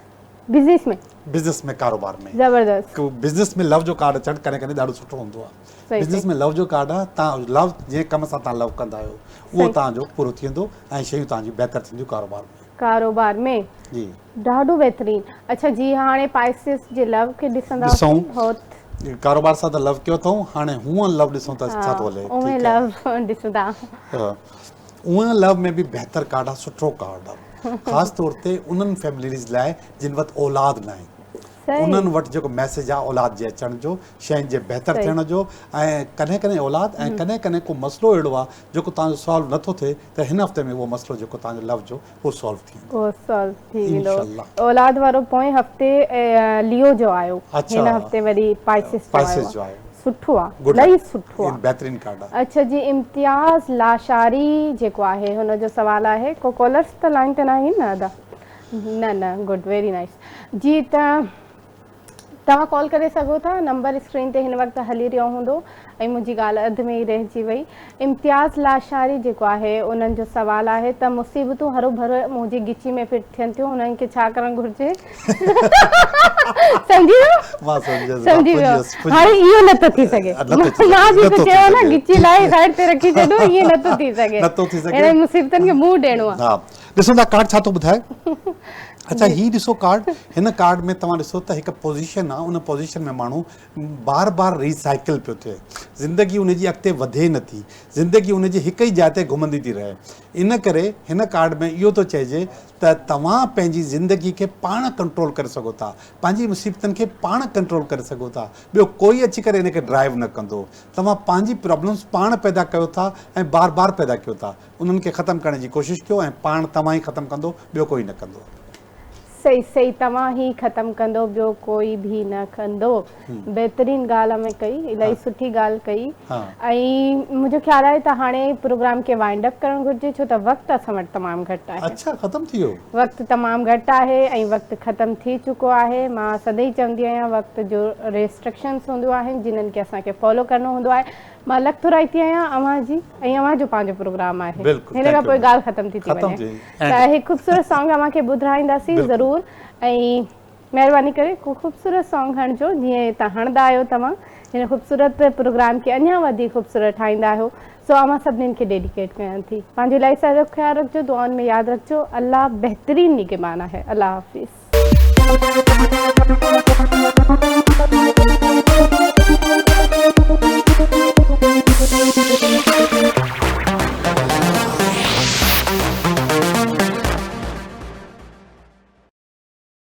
بزنس ۾. بزنس ۾ ڪاروبار ۾. زبردست. بزنس ۾ لو جو ڪارڊ اچڻ ڪڏهن ڪڏهن ڏاڍو سٺو هوندو آ. بزنس ۾ لو جو ڪارڊ آ تان لو جنهن ڪم سان تان لو ڪندا آهيو اهو تان جو پورو ٿي ويندو ۽ شيون تان جون بهتر ٿينديون ڪاروبار ۾. ڪاروبار ۾. جي. ڏاڍو بهترين. اڇا جي هاڻي پائسس جي لو کي ڏسنداسين هوت. ڪاروبار سان ته لو ڪيو اٿئون هاڻي هونئن لو ڏسون ته ڇا ٿو هلي. هونئن لو ڏسون ٿا. هونئن لو ۾ به بهتر ڪارڊ آ سٺو ڪارڊ آ خاص طور تي انهن فيمليز لاء جن وٽ اولاد ناهي انهن وٽ جيڪو ميسيج آ اولاد جي اچڻ جو شين جي بهتر ٿيڻ جو ۽ ڪڏهن ڪڏهن اولاد ۽ ڪڏهن ڪڏهن ڪو مسئلو اهڙو آ جيڪو توهان جو سالو نٿو ٿئي ته هن هفتي ۾ اهو مسئلو جيڪو توهان جو لو جو اهو سالو ٿي ويندو. اهو سالو ٿي ويندو. انشاءالله. اولاد وارو پوئين هفتي ليو جو آيو هن هفتي وري پائسس جو آيو. سٺو آ الاهي سٺو آ. بهترين ڪارڊ آ. اڇا جي امتياز لاشاري جيڪو آهي هن جو سوال آهي ڪو ڪالرس ته لائين تي ناهن نه ادا نه نه گڊ ويري نائس جي ته توهان ڪال ڪري سگهو ٿا نمبر اسڪرين تي هن وقت هلي رهيو هوندو ۽ منهنجي ڳالهه اڌ ۾ ئي رهجي وئي امتياز لاشاري جيڪو آهي انهن جو سوال آهي ته مصيبتون هروڀرو منهنجي ڳچي ۾ فٽ ٿين ٿيون انهن کي ڇا ڪرڻ گهرجي سمجهي ويو مان سمجهيس سمجهي ويو هاڻي اهو نٿو ٿي سگهي مان جيڪو چيو نه ڳچي لاهي سائيڊ تي رکي ڇڏو ائين نٿو ٿي سگهي نٿو ٿي سگهي اهڙين مصيبتن کي منهن ڏيڻو آهي ها ڏسو ٿا ڪارڊ ڇا ٿو ٻڌائي اڇا هي ڏسو ڪارڊ هن ڪارڊ ۾ توهان ڏسو ته هڪ پوزيشن آهي ان پوزيشن ۾ ماڻهو بار بار ري سائيڪل پيو ٿئي زندگي ان جي اڳتي وڌي نه ٿي زندگي ان جي هڪ ئي جاء تي گهمندي ٿي رهي ان ڪري هن ڪارڊ ۾ اهو ٿو چئجي ته توهان پنهنجي زندگي کي پاڻ ڪنٽرول ڪري سگهو ٿا پنهنجي مصيبتن کي پاڻ ڪنٽرول ڪري سگهو ٿا ٻيو ڪوئي اچي ڪري ان کي ڊرائيو نه ڪندو توهان پنهنجي پرابلمس پاڻ پيدا ڪيو ٿا ۽ بار بار پيدا ڪيو ٿا انهن کي ختم ڪرڻ جي ڪوشش ڪيو ۽ پاڻ توهان ئي ختم ڪندو ٻيو ڪوئي نه ڪندو. صحيح صحيح توهان ئي ختم ڪندو ٻيو ڪوئي به نه ڪندو بهترين ڳالهه اوهين ڪئي الاهي سٺي ڳالهه ڪئي ۽ منهنجو خيال آهي ته هاڻي پروگرام کي وائنڊ اپ ڪرڻ گهرجي ڇو ته وقت اسان وٽ تمام گهٽ آهي. اڇا ختم ٿي ويو. وقت تمام گهٽ آهي ۽ وقت ختم ٿي چڪو آهي مان سدائين چوندي آهيان وقت جو ريسٽرڪشنس هونديون آهن جنھن کي اسان کي فالو ڪرڻو هوندو آهي مان لک ٿورائتي آهيان اوهان جي ۽ اوهان جو پنهنجو پروگرام آهي هن کان پوء ڳالهه ختم ٿي ٿي وڃي ته هڪ خوبصورت سانگ اوهان کي ٻڌرائينداسين ضرور ۽ مهرباني ڪري ڪو خوبصورت سانگ هڻجو جيئن تان هڻندا آهيو توهان هن خوبصورت پروگرام کي اڃا وڌيڪ خوبصورت ٺاهيندا آهيو سو اوهان سڀنين کي ڊيڊيڪيٽ ڪيان ٿي. پنهنجو الاهي سارو خيال رکجو دعائن ۾ ياد رکجو الله بهترين نگهبان آهي الله حافظ.